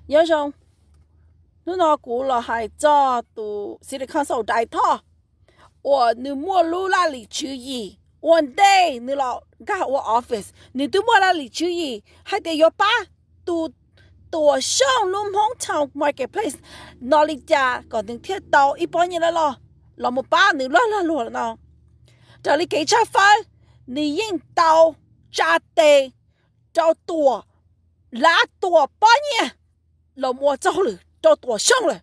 Nyob zoo, hnub no kuv los hais txog tus City Council Dai Thoj uas nws muaj lub laj lim tswv yim ua ntej nws los nkag ua office. Nws twb muaj laj lim tswv yim hais tias yuav pab tus Tuam Xyooj lub Hmoob Town Marketplace no li cas kom nws thiaj tau ib pob nyiaj loj loj los mus pab nws loj lag luam no. Raws li kev tshawb fawb, nws yeej tau tsa tes rau Tuam, lav Tuam pob nyiaj los mus ua txoj hauj lwm rau Tuam Xyooj lawm.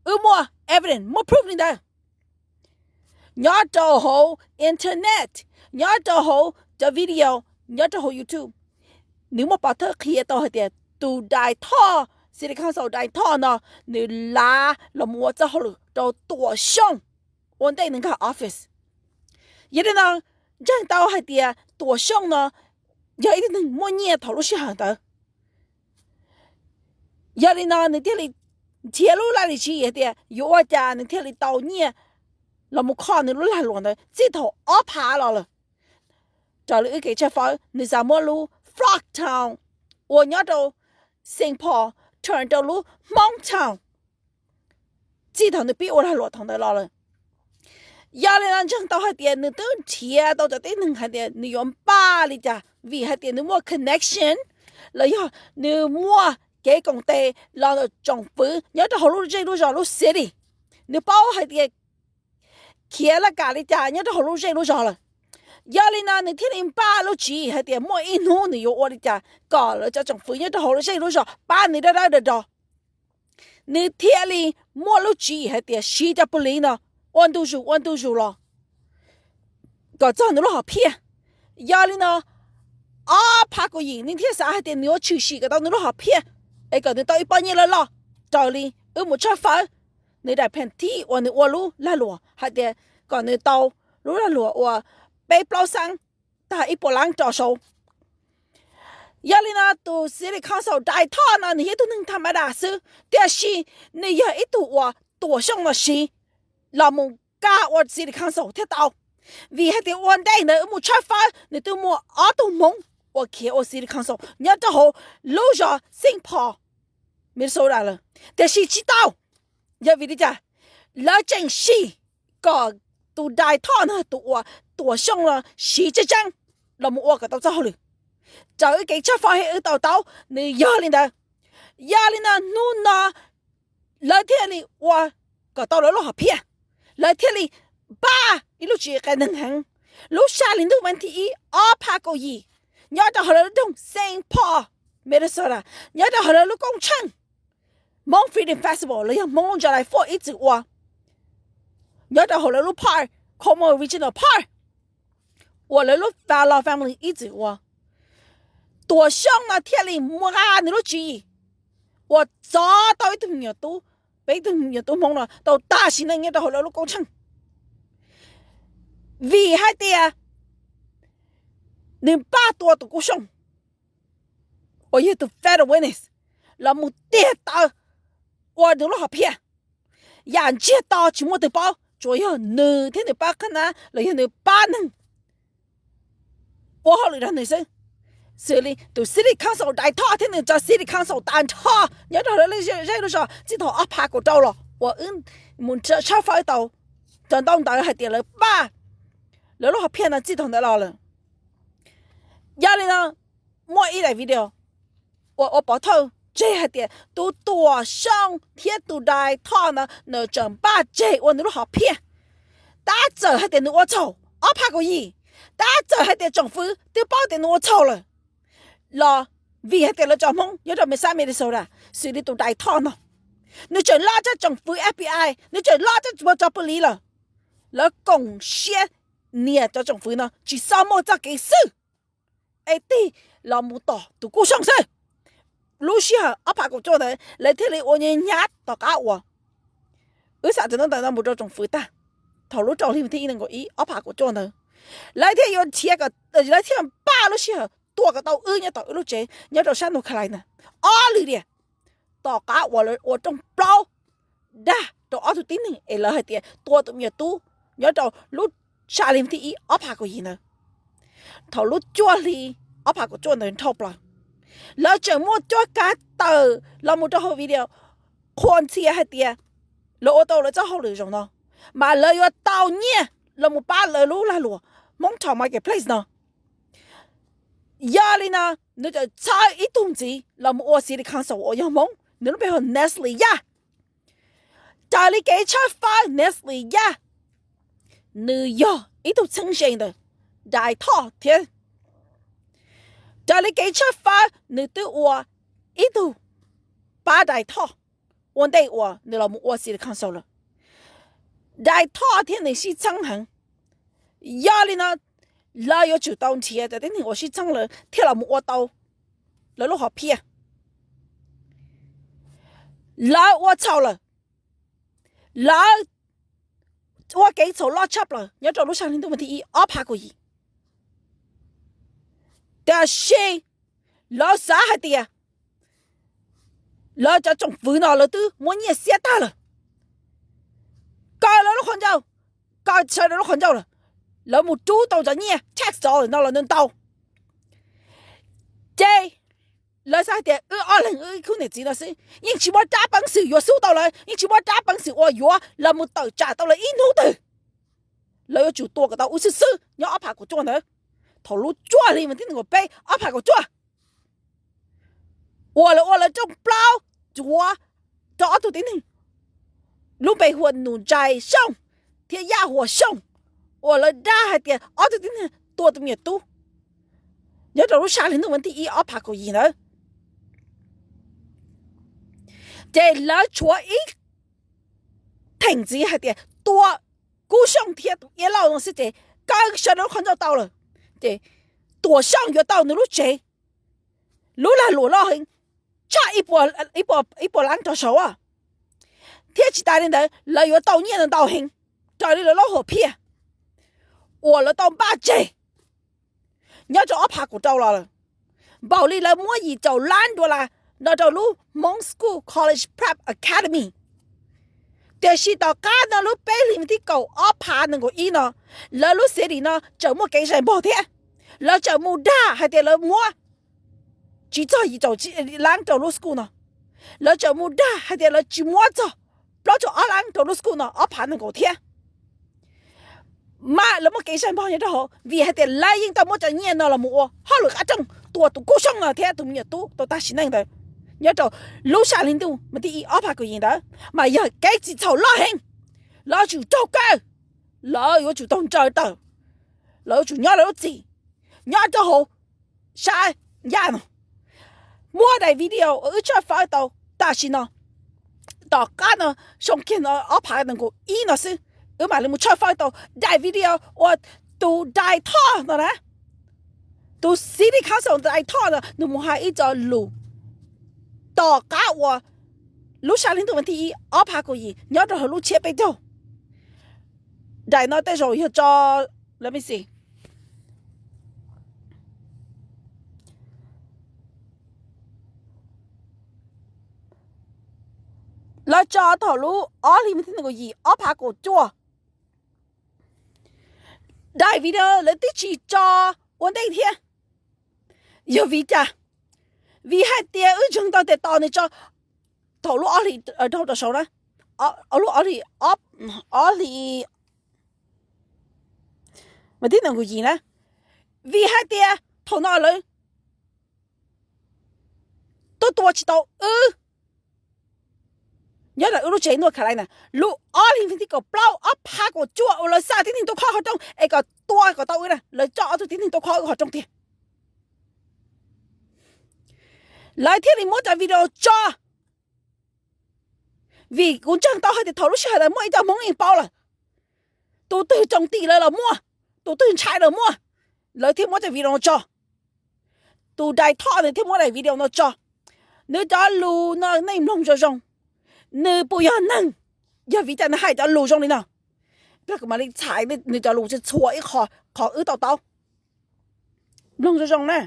Wb muaj evidence, muaj proof li ntawd. Nyob rau hauv internet, nyob rau hauv cov video, nyob rau hauv YouTube, nws muaj pov thawj qhia tau hais tias tus Dai Thoj, City Council Dai Thoj no, nws lav los mus ua txoj hauj lwm rau Tuam Xyooj ua ntej nws nkag office. Yog li no, ntseeg tau hais tias Tuam Xyooj no yog ib tug neeg muaj nyiaj thaum lub sij hawm ntawd. Yog li no nws thiaj li nrhiav lub laj lim tswv yim hais tias yuav ua cas nws thiaj li tau nyiaj los mus kho nws lub lag luam ntawd txij thaum ob phav los lawm. Raws li wb kev tshawb fawb, nws xav muab lub Frog Town uas nyob rau Saint Paul turn rau lub Hmoob Town txij thaum nws pib ua lag luam thaum ntawd los lawm. Yog li no ntseeg tau hais tias nws twb nrhiav tau cov tib neeg hais tias nws yuav npaj li cas vim hais tias nws muaj connection los yog nws muaj kev koom tes los ntawm tsoom fwv nyob rau hauv lub zej lub zos lub city. Nws paub hais tias khiav laj kam li cas nyob rau hauv lub zej lub zos lawm. Yog li no nws thiaj li npaj lub tswv yim hais tias muaj ib hnub nws yuav ua li cas kom lawv cov tsoom fwv nyob rau hauv lub zej lub zos pab nws dawb dawb do do. Nws thiaj li muaj lub tswv yim hais tias siv cov pus lis no ua ntu zus ua ntu zus los kom txog nws lub hom phiaj. Yog li no ob phav kaum yim nws thiaj xav hais tias nws yuav tshwm sim kom tau nws lub hom phiaj es kom nws tau ib pob nyiaj loj loj. Raws li wb mus tshawb fawb, nws daim pheem thib uas nws ua lub lag luam hais tias kom nws tau lub lag luam uas peb plaub xeeb tag ib puas lab rau saud. Yog li no tus City Council Dai Thoj no nws yog ib tug neeg tham ma das xwb, tiam sis nws yog ib tug uas Tuam Xyooj no siv los mus nkag ua City Council thiaj tau. Vim hais tias ua ntej ntawd wb mus tshawb fawb nws twb muaj ob tug Hmoob uas khiav ua City Council nyob rau hauv lub zos Saint Paul, Minnesota lawm, tiam sis tsis tau. Yog vim li cas? Lawv tseem sim kom tus Dai Thoj no tus uas Tuam Xyooj no siv tseeb tseeb los mus ua kom tau txoj hauj lwm. Raws wb kev tshawb fawb wb tau taub nws yog li ntawd. Yog li no hnub no lawv thiaj li ua kom tau lawv lub hom phiaj, lawv thiaj li npaj ib lub tswv yim qias neeg heev. Lub sab li ntuj vas thib ib ob phav kaum yim, nyob rau hauv lawv lub nroog Saint Paul, Minnesota, nyob rau hauv lawv lub koob tsheej, Hmong Freedom Festival los yog Hmoob lub July Fourth ib txwm ua nyob rau hauv lawv lub park, Como Regional Park, uas lawv lub Fallow family ib txwm ua. Tuam Xyooj no thiaj li muaj nqa nws lub tswv yim uas txov tau ib tug me nyuam tub, peb ib tug me nyuam tub Hmoob no tau tag sim neej nyob rau hauv lawv lub koob tsheej. Vim hais tias nws npaj tua tus Kuj Xyooj uas yog tus federal witness los mus tiag taw ua nws lub hom phiaj. Yam ntsiag to tsis muaj twg paub, tsuas yog nws thiab nws pab qhab nab los yog nws pab neeg ua hauj lwm rau nws xwb. Xws li tus City Council Dai Thoj thiab nws cov City Council tag nrho nyob rau lawv zej lub zos txij thaum ob phav kaum rau los uas wb mus tshawb fawb tau cov ntaub ntawv hais tias lawv npaj lawv lub hom phiaj no txij thaum ntawd los lawm. Yog li no muaj ib daim video uas ua pov thawj tseg hais tias tus Tuam Xyooj thiab tus Dai Thoj no nws tseem npaj tseg ua nws lub hom phiaj. Tab txawm hais tias nws ua txhaum ob phav kaum yim, tab txawm hais tias tsoom fwv twb paub tias nws ua txhaum lawm los vim hais tias lawv cov Hmoob nyob rau Mesa, Minnesota, xws li tus Dai Thoj no, nws tseem loj tshaj tsoom fwv F B I, nws tseem loj tshaj cov pw li lawm. Lawv koom siab nias cov tsoom fwv no tsis txhob muaj txoj kev xwb es tig los mus tom tus Kuj Xyooj xwb. Lub sij hawm ob phav kaum cuaj ntawd lawv thiaj li ua hnyav hnyav tom qab uas wb xa cov ntaub ntawv no mus rau tsoom fwv tag. Thaum lub rau hli thib ib ob phav kaum cuaj ntawd lawv thiaj yuav nrhiav, lawv thiaj npaj lub sij hawm tua kom tau wb nyob tom wb lub tsev nyob rau sab North Carolina ob lwm diam. Tom qab uas lawv ua rooj plaub dag rau ob tug tib neeg es lawv hais tias tua tus me nyuam tub nyob rau lub tshav hli thib ib ob phav kaum yim ntawd. Thaum lub cuaj hli ob phav kaum cuaj ntawd nrhau plaws, Lawv tseem muaj cuab kav tawm los mus rau hauv video qhuas ntxhias hais tias lawv ua tau lawv txoj hauj lwm zoo no, mas lawv yuav tau nyiaj los mus pab lawv lub lag luam Hmoob Town Marketplace no. Yog li no, nws txawm txhawb ib tug ntxiv los mus ua City Council uas yog Hmoob, nws lub npe hu Nestle Yaj. Raws li kev tshawb fawb Nestle Yaj, nws yog ib tug txheeb ze ntawm Dai Thoj thiab. Raws li kev tshawb fawb nws twb ua ib tug pab Dai Thoj ua ntej uas nws los mus ua City Council lawm. Dai Thoj thiab nws sib txheeb heev. Yog li no, lawv yuav tsum tau nrhiav cov tib neeg uas sib txheeb lawm thiaj los mus ua tau lawv lub hom phiaj. Lawv ua txhaum lawm, lawv ua kev txhaum loj tshaj plaws nyob rau lub sab hli ntuj vas thib ib ob phav kaum yim. Tiam sis lawv xav hais tias lawv cov tsoom fwv no lawv twb muab nyiaj xiab tag lawm, kaw lawv lub qhov ncauj, kaw sawv daws lub qhov ncauj lawm, lawv mus rub tau cov nyiaj tax no los ntau. Ces lawv xav hais tias wb ob leeg wb ib khub niam txiv no xwb yeej tsis muaj rab peev xwm yuav xub tau lawv, yeej tsis muaj rab peev xwm uas yuav los mus tawm tsam tau lawv ib hnub twg. Lawv yuav tsum tua kom tau wb xwb xwb nyob ob phav kaum cuaj ntawd, thaum lub cuaj hli vas thib nees nkaum peb ob phav kaum cuaj, uas lawv ua lawv rooj plaub cuav rau ob tug tib neeg lub npe hu ua Nus Ntshai Xyooj thiab Yaj Huas Xyooj, uas lawv dag hais tias ob tug tib neeg tua tus me nyuam tub nyob rau lub sab hli ntuj vas thib ib ob phav kaum yim ntawd. Ces lawv tshuav ib theem ntxiv hais tias tua Kub Xyooj thiab tus Iab Lauj no xwb ces kaw sawv daws lub qhov ncauj tau lawm, ces Tuam Xyooj yuav tau nws lub tsev, lub lag luam loj heev, tshaj ib puas lab rov saud, thiab tsis tas li ntawd lawv yuav tau nyiaj ntau heev raws li lawv lub hom phiaj uas lawv tau npaj tseg nyob rau ob phav kaum rau los lawm. Npaum li lawv muab yim caum lab dollar no rau lub Hmong School College Prep Academy. Tiam sis tom qab no lub peb hlis vas thib kaum ob phav nees nkaum ib no, lawv lub city no tseem muaj kev zais npog thiab. Lawv tseem mus dag hais tias lawv muab tsis txog yim caum lab rau lub school no. Lawv tseem mus dag hais tias lawv tsis muab txog plaub caug ob lab rau lub school no ob phav nees nkaum thiab. Mas lawv muaj kev zais npog nyob rau hauv vim hais tias lawv yeej tau muab cov nyiaj no los mus ua hauj lwm qab rooj tua tus Kub Xyooj no thiab tus me nyuam tub tau tag sim neej ntawd nyob rau lub sab hli ntuj mas thib ib ob phav kaum yim ntawd, mas yog kev txim txhaum loj heev. Lawv tsum raug kaw, lawv yuav tsum tau nraws tawm, lawv yuav tsum nyob lawv lub txim nyob rau hauv sab yaj no. Muab daim video uas wb tshawb fawb tau tam sim no, tom qab no, xyoo kiag no ob phav nees nkaum ib no xwb, wb mam li mus tshawb fawb tau daim video uas tus Dai Thoj no na, tus City Council Dai Thoj no nws mus hais ib co lus tom qab uas lub sab hli ntuj vas thib ib ob phav kaum yim nyob rau hauv lub tshiab peb caug. Daim no tej zaum yog tso, let me see, lawv tso thaum lub ob hlis vas thib nees nkaum yim ob phav kaum cuaj. Daim video lawv twb tsis tso ua ntej thiab. Yog vim cas? Vim hais tias wb ntseeg tau tias tos nws tso thaum lub ob hlis dhau rau saud na, lub ob hlis, ob hlis vas thib nees nkaum yim na, vim hais tias thaum no lawv tuaj tua tsis tau wb nyob rau wb lub tsev North Carolina na. Lub ob hlis vas thib kaum plaub ob phav kaum cuaj uas lawv xa tib neeg tuaj khob qhov rooj es kom tua kom tau wb na, lawv coj ob tug tib neeg tuaj khob wb qhov rooj tiag. Lawv thiaj li muab cov video tso, vim kuv ntseeg tau hais tias thaum lub sij hawm ntawd muaj ib co Hmoob yeej paub lawm, tus twg tsoom tim lawv los muaj, tus twg ntshai lawv muaj, lawv thiaj muab cov video no tso. Tus Dai Thoj nws thiaj muab daim video no tso. Nws cov lus no nej mloog zoo zoo, nws puas yog neeg? Yog vim cas nws hais cov lus zoo li no? Kuv mam li txhais nws cov lus txhua ib qho, qhov wb to taub. Mloog zoo zoo na.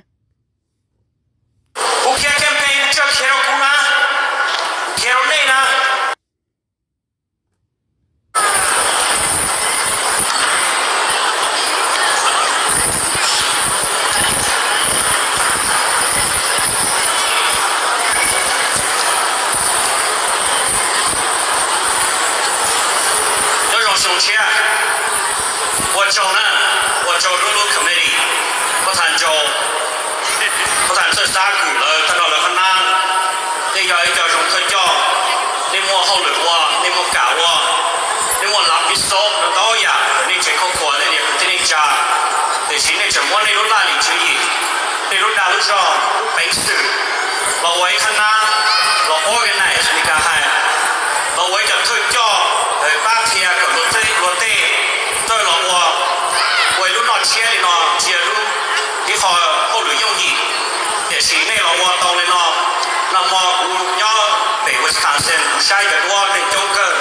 Kuv khiav campaign, nej tsis khiav rau kuv na, kuv khiav rau nej na. saib cov duab neeg coob kawg.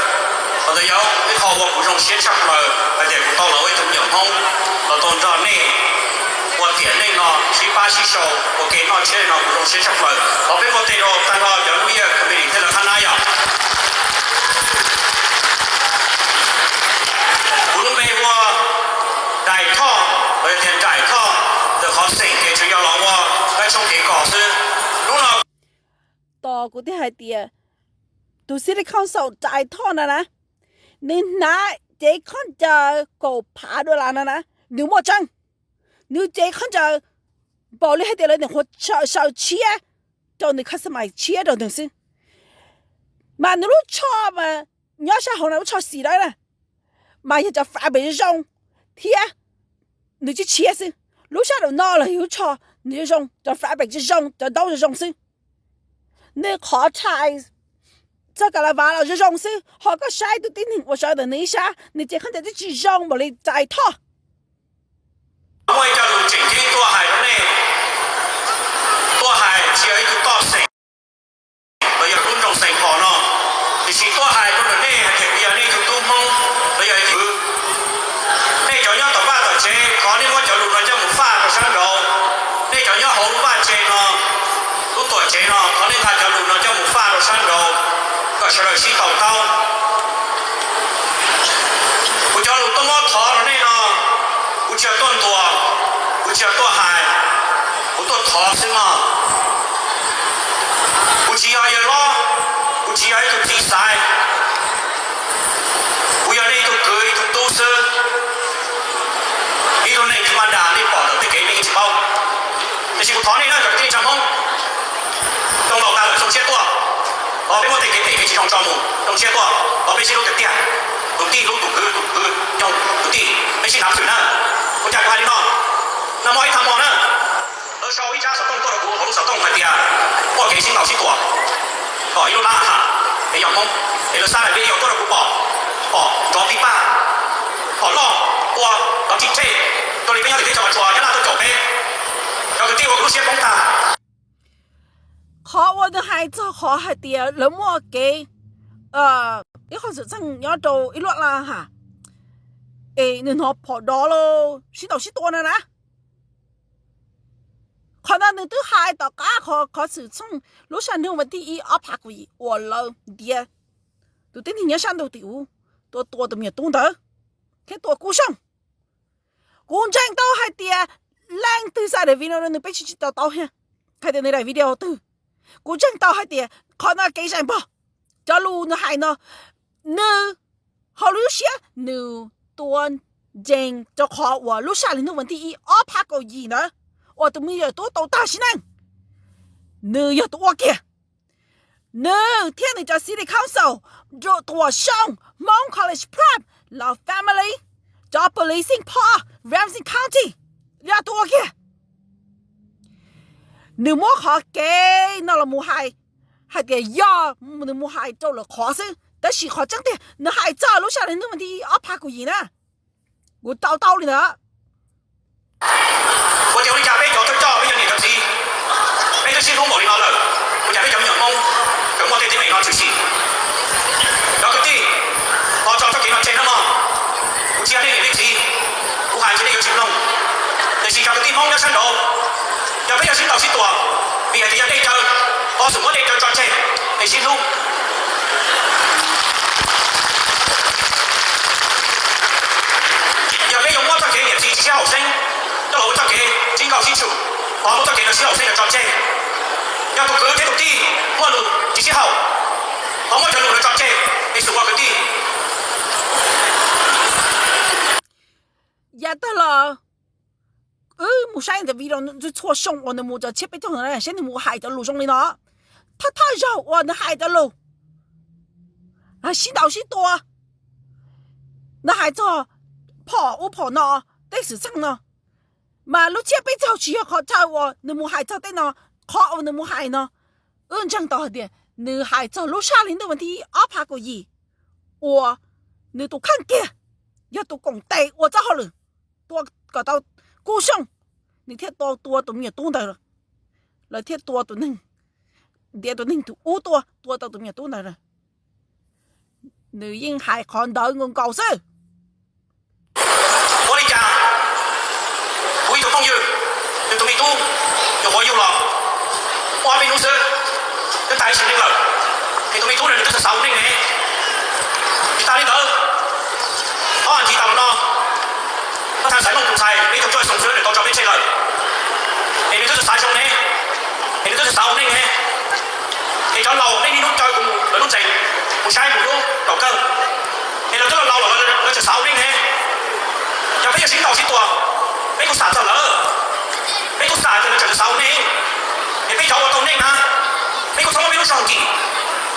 Qhov ntawd yog ib qho uas kuv zoo siab tshaj plaws hais tias kuv tau los ua ib tug me nyuam Hmoob los tau nrog nej ua tiam neej no sib pab sib sau ua ke noj tshiab li no, kuv zoo siab tshaj plaws. Thov peb npuaj tes rau tag nrho cov New Year committee thiab lawv qhab nab yom. Kuv lub npe ua Nraim Thoj, los yog tias Nraim Thoj, ntawm qhov xeem ces tsuas yog los ua kab tshooj kev kos xwb. Hnub no tos kuv thiaj hais tias tus City Council Nraim Thoj no na, nws hnav cev khaub ncaws kaum phav dollar no na, nws muaj tseeb. Nws cev khaub ncaws npaum li hais tias lawv nyuam qhuav sau tshiab rau nws, customize tshiab rau nws xwb. Mas nws lub tsho mas nyob sab hauv no lub tsho xim dawb na, mas yog cov fabric zoo zoo thiab nws tshiab tshiab xwb. Lub sab nraum no los yog lub tsho, nws zoo zoo, cov fabric zoo zoo, cov ntaub zoo zoo xwb. Nws qhov tiles txoj kav la vav los zoo zoo xwb, ho koj saib tus tib neeg uas sawv ntawm nws ib sab, nws cev khaub ncaws twb tsis zoo npaum li Nraim Thoj. Muaj ib co lus tseem ceeb tuaj hais rau nej, tuaj hais tsis yog ib tug toj xeem los yog tub nroog xeem Phom no, tiam sis tuaj hais rau ntawm nej hais tias kuv yog nej ib tug tub Hmoob los yog ib tug kwv. Nej cov nyob tom vaj tom tsev, thov nej muab cov lus no coj mus faj rau sab nraud. Nej cov nyob hauv lub vaj tsev no, lub tuam tsev no, thov nej nqa cov lus no coj mus faj rau sab nraud kom sawv daws sib to taub. Kuv cov lus tuaj muab thov rau nej no, kuv tsis yog tuaj ntuas, kuv tsis yog tuaj hais, kuv tuaj thov xwb mog. Kuv tsis yog yawg hlob, kuv tsis yog ib tug txiv xaiv, kuv yog nej ib tug kwv ib tug tub xwb. Ib tug neeg tsis mas dam nej pom ntawm tej kev nej yeej tsis paub. Tiam sis kuv thov nej na cov kwv tij neej tsa Hmoob, zoo laus tag lawm zoo siab tuaj, thov peb muab tej kev phem kev tsis zoo tso mus, zoo siab tuaj, thov peb sib hlub tiag tiag, tus tij hlub tus kwv, tus kwv nyob tus tij, peb sib hnav xwm na. Ua cas kuv hais li no? Nag hmo ib thaj mo na, lawv sau ib tsab xov tooj tuaj rau kuv hauv lub xov tooj hais tias muaj kev sib ntaus sib tua, pom ib lub lab ham es yog Hmoob, es lawv xa daim video tuaj rau kuv pom, pom nrov tib paj, pom loj tua, nrov tsis tseg, raws li peb nyob tim teb chaws Los Tsuas Nyab Laj tuaj caum peb. Cov kwv tij ua kuv lub siab poob tag. Qhov uas nws hais txog qhov hais tias lawv muaj kev, ib qho xwm txheej nyob rau ib lub lab ham, es nws hnov phom dov los sib ntaus sib tua no na. Qhov no nws twb hais tom qab qhov, qhov xwm txheej lub sij hawm hnub vas thib ib ob phav kaum yim uas lawv ntiav tus tib neeg nyob sab ntuj tim ub, tua tua tus me nyuam tub ntawd thiab tua Kuj Xyooj. Kuv ntseeg tau hais tias leej twg xa daim video rau nws peb tsis tsis tau tau thiab, hais tias nws daim video twg. Kuv ntseeg tau hais tias qhov no kev zais npog, cov lus nws hais no, nws hauv lub siab nws tua ntseeg rau qhov uas lub sij hawm hnub vas thib ib ob phav kaum yim ntawd uas tus me nyuam tub tau tag sim neej, nws yog tus ua kiag. Nws thiab nws cov city council, Tuam Xyooj, Hmoob College Prep, los family, cov policing pho, Ramsey County, yog tus ua kiag. Nws muab qhov kev no los mus hais, hais tias yog nws mus hais rau lwm qhov xwb, tab sis qhov tseeb tiag nws hais txog lub sij hawm hnub vas thib ib ob phav kaum yim na. Kuv tau tau li ntawd. Ua tias ua li cas peb cov thawj coj, peb cov niam cov txiv, peb twb sib hlub npaum li no lawm, ua cas peb cov me nyuam Hmoob yuav muaj tej teeb meem no tshwm sim? Cov kwv tij, ho tso txoj kev no tseg nawb mog. Kuv tsis yog nej niam nej txiv, kuv hais ces nej yuav tsis mloog. Tiam sis cov kwv tij Hmoob nyob sab nraud, yog peb yuav sib ntaus sib tua vim hais tias yog dej cawv, ho xum muab dej cawv tso tseg es sib hlub. Yog peb yuav muab txoj kev niam txiv tsis sib haum xeeb coj los ua txoj kev sib nkauj sib tshum, ho muab txoj kev no sib haum xeeb no tso tseg. Yog tus kwv thiab tus tij muaj lus tsis sib haum, ho muab cov lus no tso tseg es xum ua kwv tij. Yav tag los wb mus saib ntawm video txhua xyoo uas nws mus cov tshiab peb caug ntawd saib nws mus hais cov lus zoo li no. Thawj thawj zaug uas nws hais cov lus sib ntaus sib tua, nws hais txog phom ub phom no, tej xwm txheej no, mas lub tshiab peb caug tsis yog qhov chaw uas nws mus hais txog tej no. Qhov uas nws mus hais no, wb ntseeg tau hais tias nws hais txog lub sij hawm ntuj vas thib ob phav kaum yim uas nws tus kheej kiag yog tus koom tes ua txoj hauj lwm tua kom tau Kuj Xyooj, nws thiaj tua tus me nyuam tub ntawd, lawv thiaj tua tus neeg, ntiav tus neeg tus ub tuaj tua tau tus me nyuam tub ntawd. Nws yeej hais qhov ntawd nkaus nkaus xwb. Ua li cas kuv ib tug phooj ywg, nws tus me tub nyuam qhuav yug los muaj ob peb hnub xwb, twb tag ib sim neej lawm, es tus me tub no nws twb xav xav ua neej ne. Tsis tas li ntawd, ob as thiv tas los no, pab thaj xaiv Looj tus ntxhais peb tug cuaj xyoo xwb nws tau tso peb tseg lawm, es nws twb xav xav zoo ne, es nws twb xav xav ua neej ne. Es cov laus nej niaj hnub caw kuv mus lawv lub tsev, kuv saib mus lub kaum kawg, es lawv twb laus laus lawm lawv tseem xav ua neej ne. Yog peb yuav sib ntaus sib tua, peb kuj xam txog lawv, peb kuj xam tias lawv tseem xav ua neej, es peb cov ua tau neej na, peb kuj txhob muab peb lub zog nkim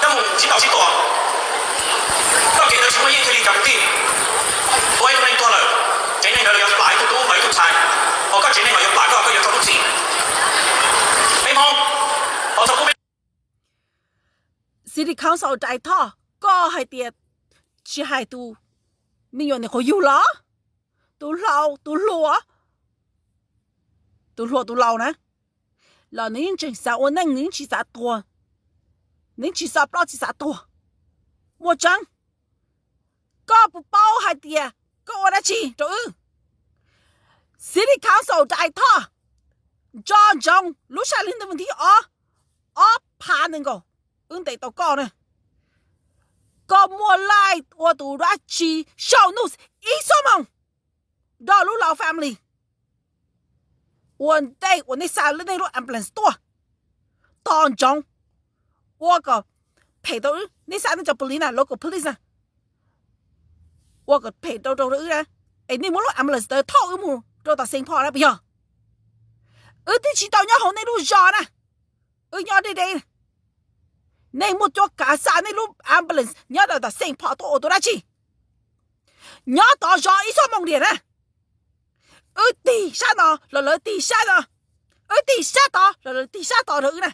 coj mus sib ntaus sib tua. Txoj kev ntawd tsis muaj yeej thiaj li cov kwv tij. Ua ib tug neeg tuag lawm, tsev neeg ntawd lawv yuav plam ib tug tub los ib tug ntxhais, hos koj tsev neeg los yuav plam koj, koj yuav rau lub txim. Peb Hmoob, hos txog kuv peb City Council Dai Thoj, koj hais tias tsis hais tus me nyuam nws qhuav yug los, tus hlau tus hluas, tus hluas tus laus na, los nws yeej tseem xav ua neej, nws yeej tsis xav tuag, nws yeej tsis xav ploj tsis xav tuag. Muaj tseeb, koj puas paub hais tias koj ua dab tsi rau wb? City Council Dai Thoj, nco ntsoov lub sij hawm li ntawd mus nthi ob, ob phav nees nkaum, wb ntes tau koj na. Koj muaj laij ua tus dab tsi sau news ib xuab moos rau lub Lao family ua ntej uas nej xa nej lub ambulance tuaj? Tos ntsoov, ua kom phem rau wb, nej xa nej cov police na, local police na, ua kom phem rau rau wb na, es nej muab lub ambulance ntawd thauj wb mus rau tom Saint Paul na puas yog? Wb twb tsis tau nyob hauv nej lub zos na, wb nyob deb deb. Nej muaj cuab kav xa nej lub ambulance nyob rau tom Saint Paul tuaj ua tus dab tsi? Nyob tod zov ib xuab moos diam na. Wb tig sab no los lawv tig sab no, wb tig sab tod los lawv tig sab tod rau wb na.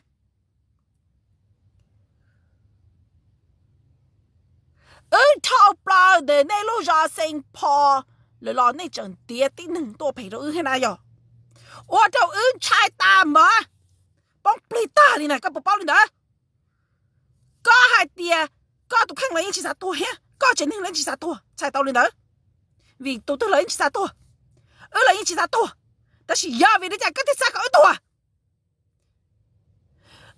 Wb dhau plaws ntawm nej lub zos Saint Paul lawm los nej tseem ntiav tib neeg tuaj phem rau wb thiab na yog? Ua rau wb ntshai tas mas poob plig tag li na, koj puas paub li ntawd? Koj hais tias koj tus kheej los yeej tsis xav tuag thiab, koj tsev neeg los yeej tsis xav tuag, txhais tau li ntawd. Vim tus twg los yeej tsis xav tuag, wb los yeej tsis xav tuag, tab sis yog vim li cas koj thiaj xav kom wb tuag?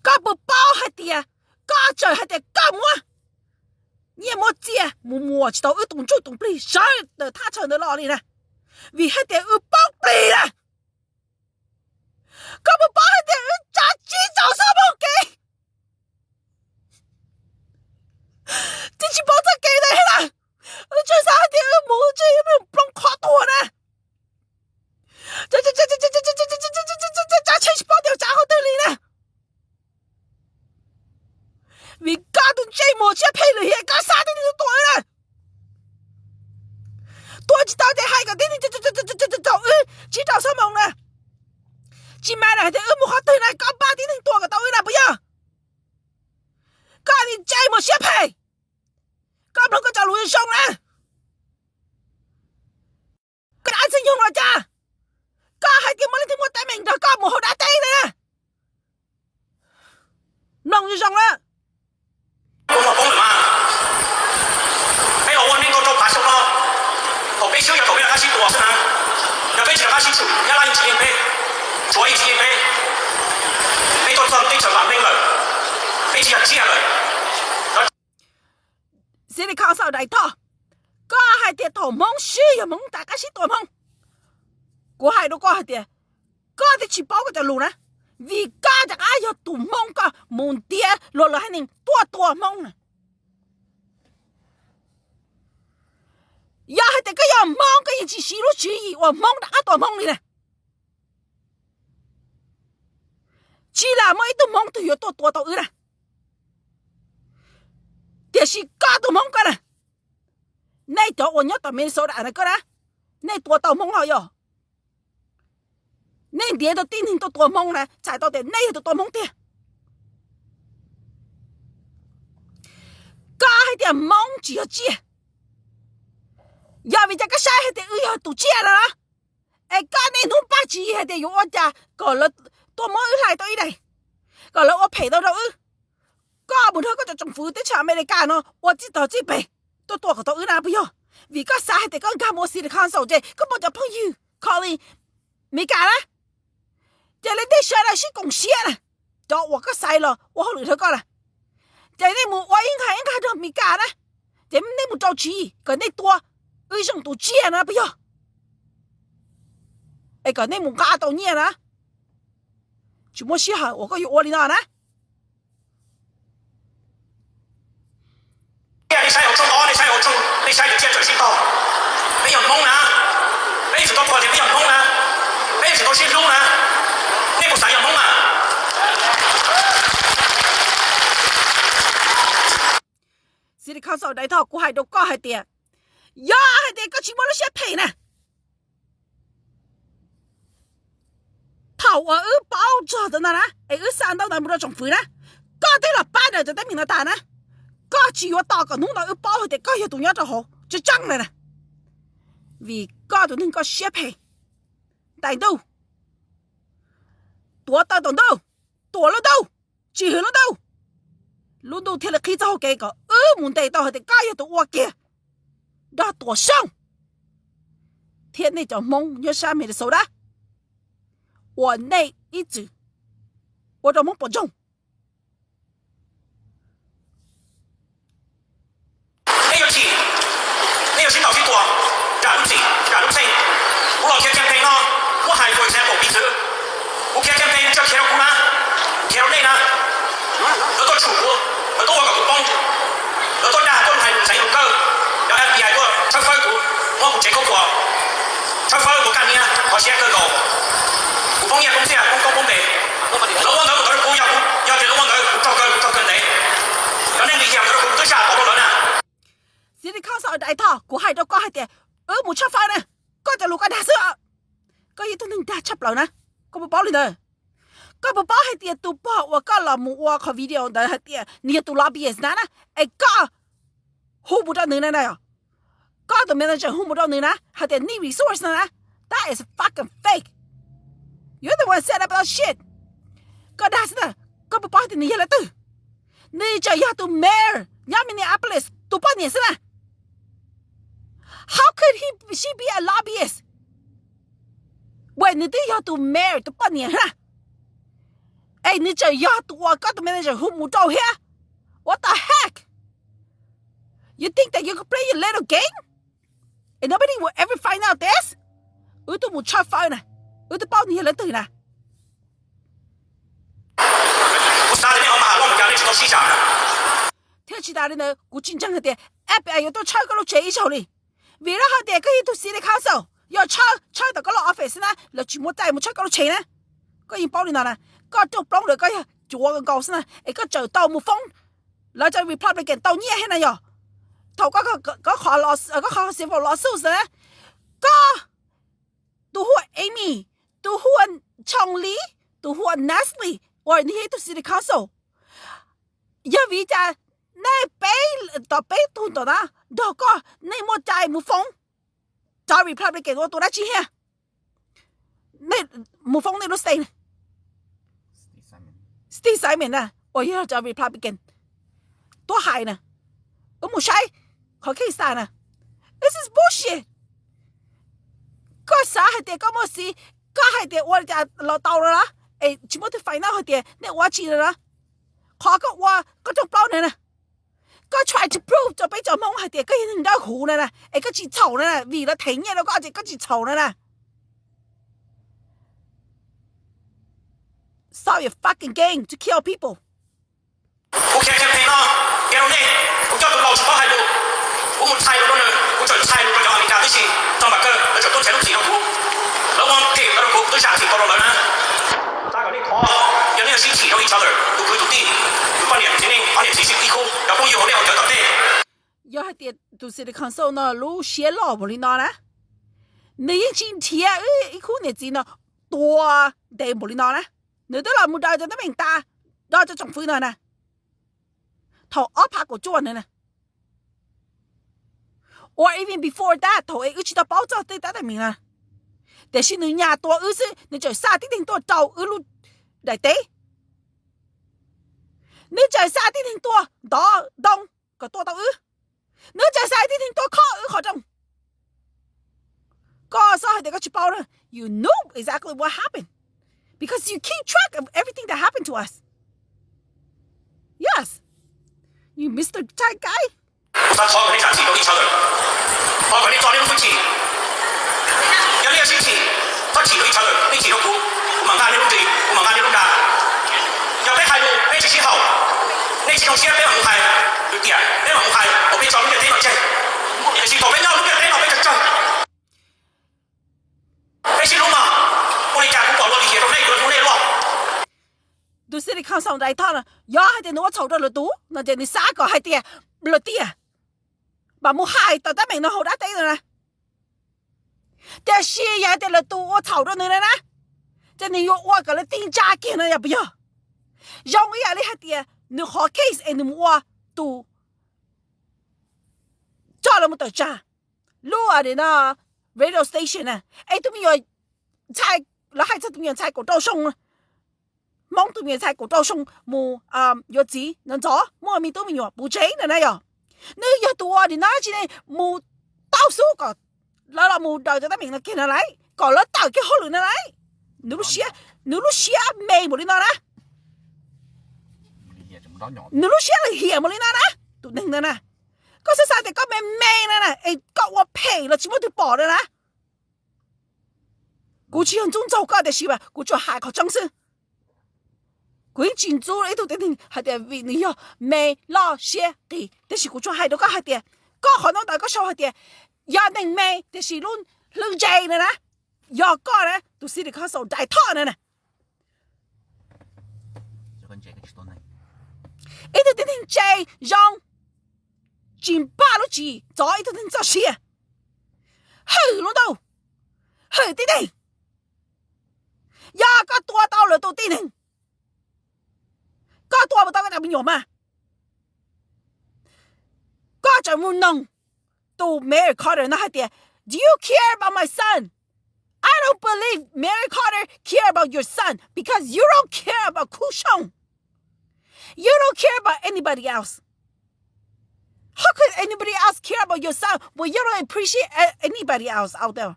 Koj puas paub hais tias koj tseem hais tias koj muab nyiaj muab txiaj mus muas tsis tau wb tus ntsuj tus plig sawv daws thaj chaw ntawd los li na, vim hais tias wb poob plig na. Koj puas paub hais tias wb tsav tsib caug xuab moos kev, twb tsis paub txoj kev ntawd thiab na, wb tsuas xav hais tias wb mus tsis plooj qhov tuag na, tsav tsheb tsis paub tias tsav qhov twg li na. Vim koj tus ntsej muag siab phem lwm hiam koj xa tib neeg tuaj tuaj wb na. Tuaj tsis tau ces hais kom tib neeg tau wb tsib rau xuab moos na. Tsis mas hais tias wb mus qhov twg na koj npaj tib neeg tuaj kom tau wb na puas yog? Koj tus ntsej muag siab phem, koj mloog koj cov lus zoo na. Koj dab ntxwg nyoog los cas? Koj hais tias muaj leej twg muaj teeb meem nrog koj mus hauv dab teb na? Mloog zoo zoo na. Peb los ua neej tau rau phav xyoo no, thaum peb xwb yog thaum peb rov qab sib tua xwb na. Yog peb tsis rov qab sib tsum, Nyab Laj yeej tsis yeej peb, Suav yeej tsis yeej peb. Peb tuaj txog teb chaws vam meej lawm, peb tsis yog tsiaj lawm. City Council Dai Thoj, koj hais tias thaum Hmoob swb yog Hmoob rov qab sib tua Hmoob. Kuv hais rau koj hais tias koj twb tsis paub koj cov lus na, vim koj rov qab yog tus Hmoob koj mus ntiav luag lwm haiv neeg tuaj tua Hmoob na. Yog hais tias koj yog Hmoob koj yeej tsis siv lub tswv yim uas Hmoob rov qab tua Hmoob li na. Tsis lam muaj ib tug Hmoob twg yuav tuaj tua tau wb na. Tiam sis koj tus Hmoob koj na, nej cov uas nyob tom Minnesota na koj na, nej tua tau Hmoob los yog? Nej ntiav tau tib neeg tuaj tua Hmoob na, txhais tau tias nej yog tus tua Hmoob tiag. Koj hais tias Hmoob tsis yog tsiaj, yog vim cas koj saib hais tias wb yog tus tsiaj no, es koj niaj hnub npaj tswv yim hais tias yuav ua cas kom lawv tuaj muab wb hlais tau ib daim, kom lawv ua phem tau rau wb. Koj mus nrog koj cov tsoom fwv teb chaws Amelikas no ua txij tog txij pem, tuaj tua kom tau wb na puas yog? Vim koj xav hais tias koj nkag mus ua city council ces koj muaj cov phooj ywg kho li Meskas na, ces lawv tej sawv daws sib koom siab na, cov uas koj xaiv los ua hauj lwm rau koj na, ces nej mus ua ib nkag ib nkag nrog Meskas na, ces nej mus rau tsiv kom nej tua wb zoo tus tsiaj na puas yog? Es kom nej mus nqa tau nyiaj na, tsis muaj sij hawm uas koj yuav ua li no na. Nej saib hauv tshooj ob, nej saib hauv tshooj, nej saib cov tsiaj txawm sib tog. Peb yog Hmoob na, peb yuav tsum tau qhuas tias peb yog Hmoob na, peb yuav tsum tau sib hlub na. Nej puas xav yog Hmoob na? City Council Dai Thoj, kuv hais rau koj hais tias, yog hais tias koj tsis muaj lub siab phem na, thaum uas wb paub txog ntawm no na es wb xa ntau ntawd mus rau tsoom fwv na, koj twb los pab ntawm cov teeb meem no tas na, koj tsis yuav tos kom hnub no wb paub hais tias koj yog tus nyob rau hauv tseeb tseeb na, vim koj tus neeg koj siab phem, ntais ntuj, tuav taw tom ntuj, tuam lub ntuj, tsis hwm lub ntuj, lub ntuj thiaj li qhib txoj hau kev kom wb mus ntes tau hais tias koj yog tus ua kiag nrog Tuam Xyooj thiab nej cov Hmoob nyob sab Minnesota uas nej ib txwm ua rau Hmoob pom ntsoog. Nej yuav chim, nej yuav sib ntaus sib tua, nram lub txim nram lub txheej. Kuv los khiav campaign no, kuv hais for example piv txwv, kuv khiav campaign tsis yog khiav rau kuv na, khiav rau nej na. Lawv tuaj tshum kuv, lawv tuaj ua kom kuv poob, lawv tuaj dag tuaj hais lus ntxeev lus kawg, cov FBI tuaj tshawb fawb kuv, muab kuv tsev khaub thuas tshawb fawb, kuv kaj niab kho siab kawg nkaus. Kuv poob nyiaj poob txiaj poob koob poob npe. Lawv ua ntawd mus ntawd rau kuv, yog tias lawv ua ntawd kuv raug kaw, kuv raug kaw ntev. Cov neeg li hiam ntawd rau kuv twb tsa pov rau lawv na. City Council Dai Thoj, kuv hais rau koj hais tias wb mus tshawb fawb na, koj cov lus koj dag xwb. Koj yog ib tug neeg dag tshaj plaws na, koj puas paub li ntawd? Koj puas paub hais tias tus pog uas koj los mus ua qhov video ntawd hais tias nws yog tus lobbyist na na, es koj hu mus rau nws na na, koj tus manager hu mus rau nws na hais tias need resource na na, that is fucking fake. You're the one set up that shit. Koj dag xwb na, koj puas paub hais tias nws yog leej twg? Nws tseem yog tus mayor nyob Minneapolis tus poj niam xwb na. How could he, she be a lobbyist? Uas nws twb yog tus mayor tus poj niam na, es nws tseem yog tus uas koj tus manager hu mus rau thiab. What the heck? You think that you could play your little game and nobody will ever find out this? Wb twb mus tshawb fawb na, wb twb paub nws yog leej twg na. Kuv xav tias nej ho mas loj mus cas nej tsis tau sib zam na. Thiab tsis tas li ntawd, kuv tsis ntseeg hais tias F B I yuav tuaj tshawb koj lub tsev ib zaug li. Vim rau hais tias koj yog ib tug city council, yog tshawb, tshawb tom koj lub office xwb na, lawv tsis muaj txaij mus tshawb koj lub tsev na. Koj yeej paub li no na, koj rooj plaub ntawd koj yog cuav nkaus xwb na, es koj tseem tau mus foob lawv cov Republican tau nyiaj thiab na yog. Thaum koj, koj qhov, koj qhov civil lawsuit na, koj, tus hu ua Amy, tus hu ua Chong Li, tus hu ua Natalie, uas nws yog ib tug city council, yog vim cas nej peb, tom peb tug tom na nrog koj nej muaj cai mus foob cov Republican ua tus dab tsi thiab? Nej mus foob nej lub state, Steve Simon na uas yog cov Republican tuaj hais na, wb mus saib qhov case na. This is bullshit. Koj xav hais tias koj muaj xiv, koj hais tias ua li cas los tau no na, es tsis muaj tus find out hais tias nej ua dab tsi no na. Qhov koj ua koj rooj plaub ntawd na, koj try to prove rau peb cov Hmoob hais tias koj yog neeg dawb huv na na, es koj tsis txhaum na na, vim lawv them nyiaj rau koj ces koj tsis txhaum na na. Stop your fucking game to kill people. Kuv khiav campaign no, khiav rau nej, kuv coj tus laus tsis paub hais lus, kuv mus txhais lus rau nws, kuv tseem txhais lus rau cov Amelikas tib si, txog npam kawg lawv tseem tuaj nrhiav lub txim rau kuv. Lawv ua phem ntawd rau kuv, kuv twb zam txim tau rau lawv na. Xav kom nej thov, yog nej yuav sib chim rau each other, tus kwv tus tij, tus poj niam tus txiv neej, ob niam txiv sib ib khub, cov phooj ywg hauv nej hauv cawv tom ntej. Yog hais tias tus city council no lub siab loj npaum li no na, nws yeej tsis nrhiav wb ib khub niam txiv no tua ntev npaum li no na. Nws twb los mus daws cov teeb meem tas, daws cov tsoom fwv no na, thaum ob phav kaum cuaj ntawd na, or even before that, thaum es wb tsis tau paub txog tej tab teeb meem na. Tiam sis nws nyas tua wb xwb, nws tseem xa tib neeg tuaj rau wb lub daim teb. Nws tseem xa tib neeg tuaj ntov ntoo kom tua tau wb. Nws tseem xav tib neeg tuaj khob wb qhov rooj. Koj xav hais tias koj tsis paub na? You know exactly what happened because you keep track of everything that happened to us. Yes, you Mister Tight Guy. Kuv xav thov kom nej zam txim rau each other, thov kom nej tso nej lub hwj chim. Yog nej yuav sib chim, txhob chim rau each other, nej chim rau kuv, kuv mam nqa nej lub nri, kuv mam nqa nej lub nra. Yog peb hais lus peb tsis sib haum, nej tsis zoo siab peb mam mus hais lwm tiam, peb mam mus hais kom peb tso lub ntiaj teb no tseg. Tiam sis thaum peb nyob lub ntiaj teb no peb tsawg tsawg, peb sib hlub mas, ua li cas kuv pom luag lim hiam rau nej, kuv hlub nej luaj. Tus City Council Dai Thoj no, yog hais tias nws ua txhaum rau lwm tus no ces nws xav kom hais tias lwm tiam mam mus hais tawm teeb meem no hauv dab teb no na. Tiam sis yog hais tias lwm tus ua txhaum rau nws na na, ces nws yuav ua kom lawv tib ntsa kiag no yog puas yog? Zoo ib yam li hais tias nws qhov case es nws mus ua tus coj lawv mus tawm tsam lub radio station na, es tus me nyuam ntxhais, lawv hais txog tus me nyuam ntxhais kaum rau xyoo, Hmoob tus me nyuam ntxhais kaum rau xyoo mus yuav txiv no ntxov muaj me tub me nyuam puv tsev no na yog. Nws yog tus ua li no tsis ne, mus tau xub kom lawv los mus daws cov teeb meem no kiag no lauj, kom lawv tawm kiag hauj lwm no lauj. Nws lub siab, nws lub siab me npaum li no na. Nws lub siab lim hiam npaum li no na. Tus neeg no na, koj xav xav tias koj me me no na es koj ua phem los tsis muaj twg pom no na. Kuv tsis yog ntxub ntxaug koj tiam sis mas kuv tsuas hais qhov tseeb xwb. Kuv yeej tsis ntxub ib tug tib neeg hais tias vim nws yog me loj siab qis, tiam sis kuv tsuas hais rau koj hais tias koj qhov ntawd koj sau hais tias yog neeg me tiam sis lub hlwb ntse no na, yog koj na tus City Council Dai Thoj no na. Ib tug tib neeg ntse zoo, tsis npaj lub tswv yim txov ib tug tib neeg txoj sia, hwm lub ntuj, hwm tib neeg. Yog koj tua tau lwm tus tib neeg, koj tua mus tau koj cov me nyuam mas, koj tseem mus noog tus Mary Carter no hais tias, Do you care about my son? I don't believe Mary Carter care about your son because you don't care about Kushon. You don't care about anybody else. How could anybody else care about your son when you don't appreciate a- anybody else out there?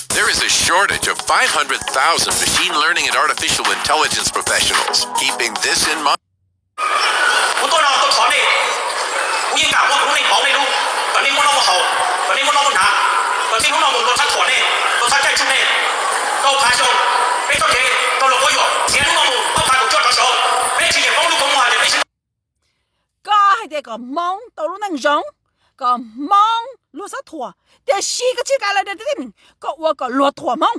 There is a shortage of five hundred thousand machine learning and artificial intelligence professionals. Keeping this in mind, kuv tuaj no tuaj thov nej, kuv yeej kam muab kuv lub neej pauv nej lub, kom nej muaj noj muaj haus, kom nej muaj noj muaj hnav, kom txij hnub no mus luag txhob thuam nej, luag txhob caij tsuj nej. Rau phav xyoo, peb txoj kev rau luag quab yuam, txij hnub no mus ob phav kaum cuaj rov saud, peb tsis nyiam Hmoob lub koob muag hais tias peb sib Koj hais tias kom Hmoob tau lub neej zoo, kom Hmoob luag txhob thuam, tiam sis koj tsis kam lawv tej teeb meem, koj ua kom luag thuam Hmoob.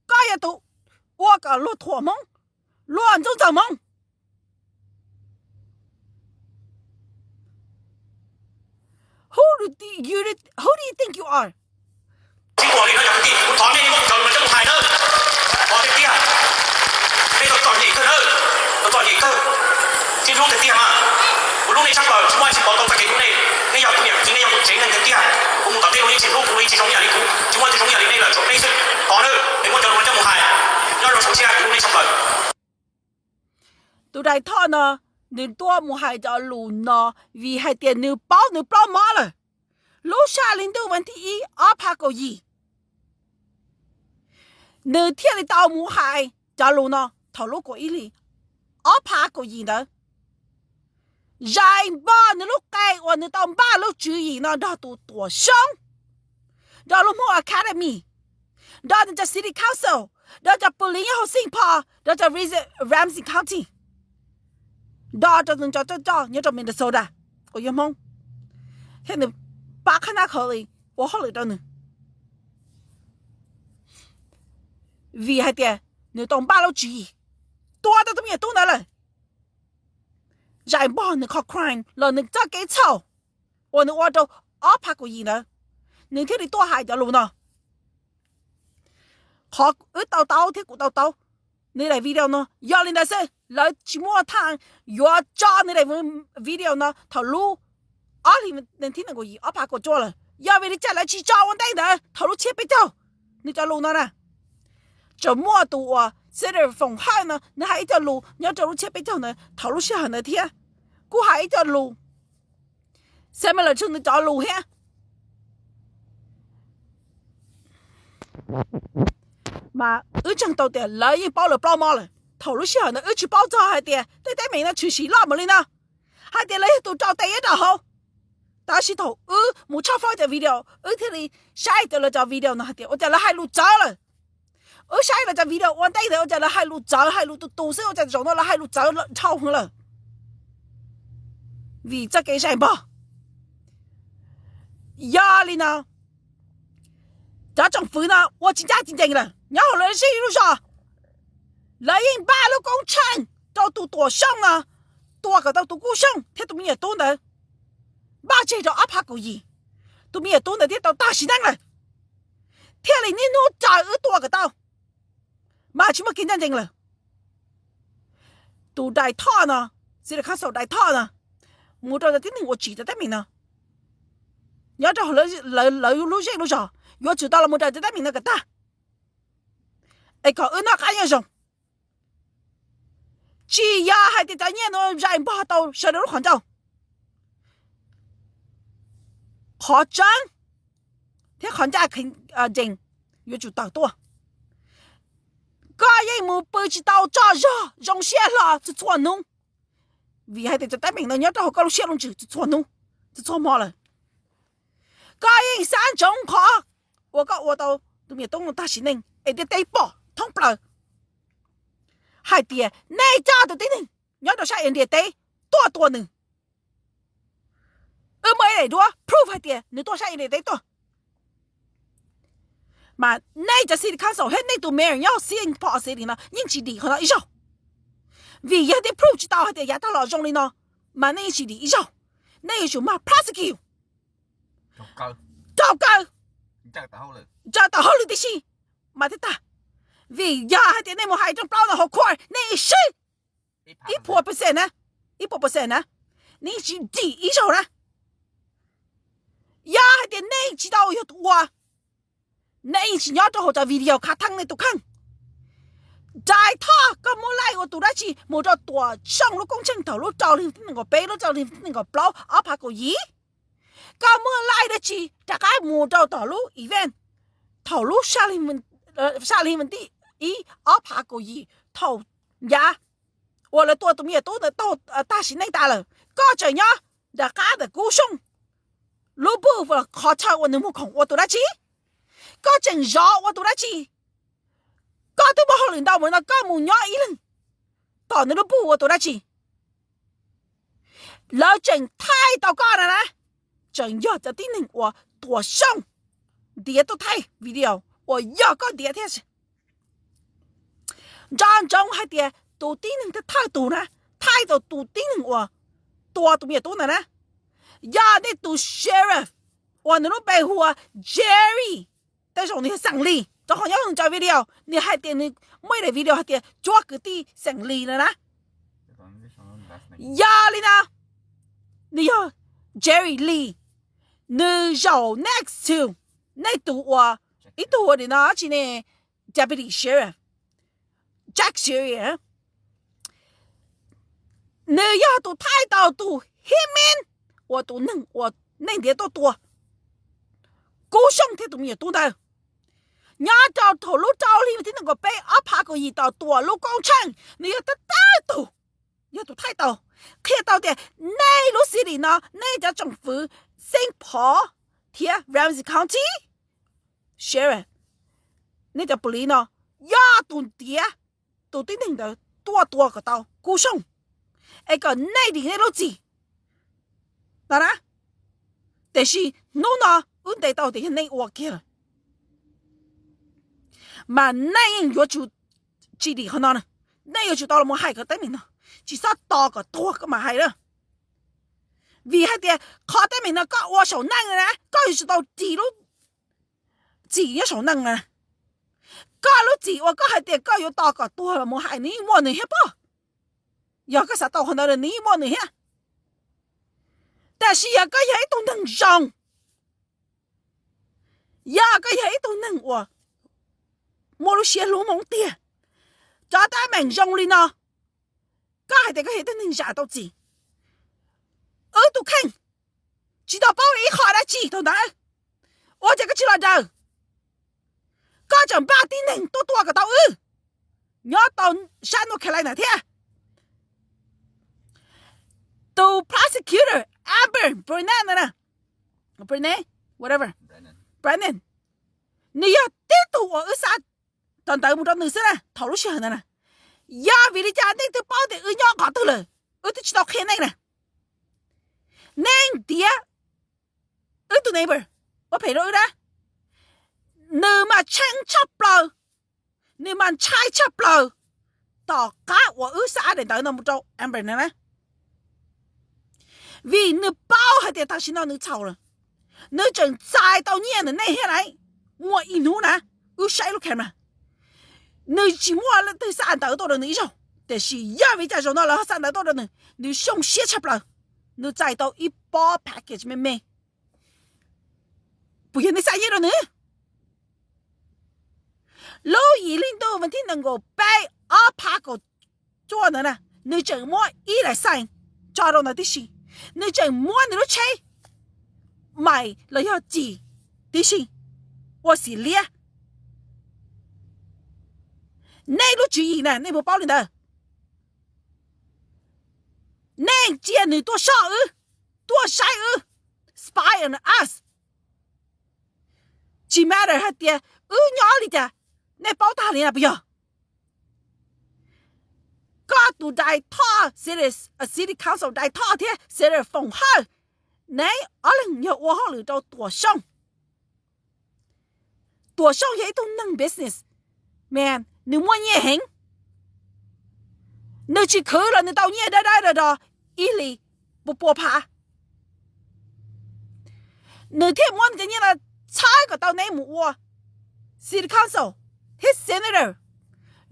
Koj yog tus ua kom luag thuam Hmoob, luag ntxub ntxaug Hmoob. Who do you think you are? Tsis muaj li no cov kwv tij, kuv thov nej muab kuv cov lus no coj mus hais nawb. Thov tiag tiag, nej tau txom nyem kawg nawb, tau txom nyem kawg. Tsis hlub tiag tiag mas, kuv hlub nej tshaj plaws, tsis muaj dab tsi pov tau txoj kev hlub nej. Nej yog kuv niam txiv, nej yog kuv tsev neeg tiag tiag. Kuv mus tom tej lub yeej tsis hlub kuv, lub yeej tsis zoo ib yam li kuv, tsis muaj leej twg zoo ib yam li nej lawm, tshuav peb xwb. Thov nawb, nej muab cov lus no coj mus hais, nyob rau saum siab kuv hlub nej tshaj plaws. Tus Dai Thoj no, nws tuaj mus hais cov lus no vim hais tias nws paub nws ploj mob lawm. Lub sij hawm li ntuj vas thib ib ob phav kaum yim, nws thiaj li tau mus hais cov lus no thaum lub kaum ib hlis ob phav kaum yim ntawd. Zais npog nws lub qe uas nws tau npaj lub tswv yim no nrog tus tuam xyoob, nrog lub Hmoob Academy, nrog nws cov City Council, nrog cov pw li nyob hauv Saint Paul, nrog cov Ramsey County, nrog rau nws cov coj coj nyob rau Minnesota uas yog Hmoob, thiab nws pab qhab nab qhov li ua hauj lwm rau nws. Vim hais tias nws tau npaj lub tswv yim tua tau tus me nyuam tub ntawd lawm. Zais npog nws qhov crime los nws txoj kev txhaum uas nws ua rau ob phav kaum yim ntawd, nws thiaj li tuaj hais cov lus no. Qhov wb tau taub thiab kuv tau taub, nws daim video no yog li ntawd xwb, lawv tsis muaj thaj yuav tso nws daim video no thaum lub ob hlis vas thib nees nkaum yim ob phav kaum cuaj lawm. Yog vim li cas lawv tsis tso ua ntej ntawd thaum lub tshiab peb caug? Nws cov lus no na, tseem muaj tus uas Senator Foom Hawj no nws hais ib co lus nyob rau lub tsiab peb caug ntawd thaum lub sij hawm ntawd thiab, kuj hais ib co lus similar to nws cov lus thiab. Mas wb ntseeg tau tias lawv yeej paub lawv plaub mob lawm. Thaum lub sij hawm ntawd wb tsis paub txog hais tias tej teeb meem no tshwm sim loj mus li no, hais tias lawv yog tus rau tes nyob rau hauv. Tab sis thaum wb mus tshawb fawb cov video, wb thiaj li saib cov lawv cov video no hais tias ua cas lawv hais lus txawv lawm. Wb saib lawv cov video ua ntej ntawd ua cas lawv hais lus txawv, hais lus tus tus xwb, ua cas zaum no lawv hais lus txawv dhau heev lawm. Vim txoj kev zais npog. Yog li no, cov tsoom fwv no ua tsis ncaj tsis ncees lawm nyob hauv lawv zej lub zos. Lawv yeej npaj lub koob tsheej rau tus Tuam Xyooj no, tua kom tau tus Kub Xyooj thiab tus me nyuam tub ntawd. Npaj tseg rau ob phav kaum yim, tus me nyuam tub ntawd thiaj tau tag sim neej lawm. Thiaj li niaj hnub raws wb tua kom tau, mas tsis muaj kev ncaj ncees lawm. Tus Dai Thoj no, City Council Dai Thoj no, mus rau cov tib neeg uas tsim cov teeb meem no nyob rau lawv lub zej lub zos, yuav tsum tau los mus raws cov teeb meem no kom tag, es kom wb noj qab nyob zoo. Tsis yog hais tias cov nyiaj no zais npog tau sawv daws lub qhov ncauj. Qhov tseeb thiab qhov ncaj ncees yuav tsum tawm tuaj. Koj yeej mus pw tsis tau tsaug zog zoo siab hlo txhua txhua hnub, vim hais tias cov teeb meem no nyob rau hauv koj lub siab lub ntsws txhua txhua hnub, txhua txhua hmo lawm. Koj yeej xav ntsoov qhov uas koj ua tau tus me nyuam tub no tag sim neej es tiaj teb pom thoob plaws hais tias nej coj tus tib neeg nyob rau sab India teb tuaj tua nws. Wb muaj ib daim duab proof hais tias nws tuaj sab India teb tuaj. Mas nej cov city council thiab nej tus mayor nyob Saint Paul City no yeej tsis dim qhov no ib zaug. Vim yog nej proof tsis tau hais tias yav tag los zoo li no, mas nej yeej tsis dim ib zaug. Nej yuav tsum mag prosecute rau kaw, ncaws tawm hauj lwm tib si mas thiaj tag. Vim yog hais tias nej mus hais rooj plaub no hauv court nej swb ib puas percent na, ib puas percent na, nej yeej tsis dim ib zaug na. Yog hais tias nej tsis tau yog tus ua, nej yeej tsis nyob rau hauv cov video khav theeb nej tus kheej. Dai Thoj, koj muaj laij ua tus dab tsi mus rau Tuam Xyooj lub koob tsheej thaum lub rau hli nees nkaum peb, lub rau hli nees nkaum plaub, ob phav kaum yim? Koj muaj laij dab tsi rov qab mus rau tom lub event thaum lub sab hli vas ntij ib ob phav kaum yim thaum yav uas lawv tua tus me nyuam tub ntawd tag sim neej tas lawm? Koj tseem nyob nram qab ntawm Kub Xyooj lub npuj los qhov chaw uas nws muag khoom ua tus dab tsi? Koj tseem zov ua tus dab tsi? Koj twb muaj hauj lwm ntau mus no koj mus nyob ib leeg tom nws lub npuj ua tus dab tsi? Lawv tseem thaij tau koj na na, tseem yog cov tib neeg uas Tuam Xyooj ntiav tuaj thaij video uas yog koj ntiav thiab. Nco ntsoov hais tias tus tib neeg thawj tus na, thaij tau tus tib neeg uas tua tus me nyuam tub ntawd na, yog nej tus sheriff uas nws lub npe hu ua Jerry, tej zaum nws yog xeem Lis, rau qhov nyob nws cov video nws hais tias nws muaj ib daim video hais tias cuab kwv tij xeem Lis no na. Yog li no, nws yog Jerry Lee, nws zaum next to nej tus uas ib tug ua li no tsis ne, deputy sheriff, Jack Sheriff. Nws yog tus thaij tau tus hib min uas tus neeg uas nej ntiav tuaj tua Kub Xyooj thiab tus me nyuam tub ntawd nyob rau thaum lub rau hli vas thib nees nkaum peb ob phav kaum yim tom Tuam lub koob tsheej. Nws yog tab tag tus, yog tus thaij tau, qhia tau tias nej lub city no, nej cov tsoom fwv Saint Paul thiab Ramsey County sheriff, nej cov police no yog tus ntiav tus tib neeg ntawd tuaj tua kom tau Kub Xyooj, es kom nej dim nej lub txim no na. Tiam sis hnub no wb ntes tau tias yog nej ua kiag lawm, mas nej yeej yuav tsum tsis dim qhov no na. Nej yuav tsum tau los mus hais kom teeb meem no, tsis txhob tos kom tuag koj mam hais na. Vim hais tias qhov teeb meem no koj ua saum neej na, koj yuav tsum tau dim lub txim nyob saum neej na. Koj lub txim uas koj hais tias koj yuav tos kom tuag los mus hais nws yeej muaj nws thiab pob. Yog koj xav tau qhov ntawd nws yeej muaj nws thiab. Tab sis yog koj yog ib tug neeg zoo, yog koj yog ib tug neeg uas muaj lub siab hlub Hmoob tiag, teeb meem zoo li no, koj hais tias koj yog tib neeg zam tau txim, wb tus kheej tsis tau paub ib qho dab tsi thaum ntawd, ua cas koj tsis los daws? Koj tseem npaj tib neeg tuaj tua kom tau wb nyob tau sab North Carolina thiab. Tus prosecutor Amber Brennan na, Brennan, whatever, Brennan, nws yog tib tug uas wb xa tau ntawv mus rau nws xwb na thaum lub sij hawm ntawd na. Yog vim li cas nej twb paub tias wb nyob qhov twg lawm, wb twb tsis tau qhia nej na? Nej ntiav wb tus neighbor ua phem rau wb na, nws mas tsheej tshaj plaws, nws mas ntshai tshaj plaws tom qab uas wb xa daim ntawv no mus rau Amber na. Vim nws paub hais tias tam sim no nws txhaum lawm, nws tseem txais tau nyiaj ntawm nej thiab na. Muaj ib hnub na, wb saib lub camera, nws tsis muaj leej twg xa ntawv tuaj rau nws ib zaug, tiam sis yog vim cas zaum no lawv ho xa ntawv tuaj rau nws, nws zoo siab tshaj plaws, nws txais tau ib pob package me me. Puas yog nej xa nyiaj rau nws? Lub yim hli ntuj vas thib nees nkaum peb ob phav kaum cuaj ntawd na, nws tseem muab ib daim sign tso rau ntawd tib si, nws tseem muab nws lub tsheb mais los yog cim tib si ua xim liab. Nej lub tswv yim na nej puas paub li ntawd? Nej cia nws tuaj soj wb, tuaj saib wb, spy on us. Tsis matter hais tias wb nyob li cas, nej paub tag li na puas yog? Koj tus dai thoj city, city council dai thoj thiab senator Foom Hawj, neb ob leeg yog ua hauj lwm rau Tuam Xyooj. Tuam Xyooj yog ib tug neeg business man, nws muaj nyiaj heev. Nws tsis khwv los nws tau nyiaj dawb dawb do do ib hlis pua pua phav. Nws thiaj muab nws cov nyiaj no txhawb kom tau neb mus ua city council thiab senator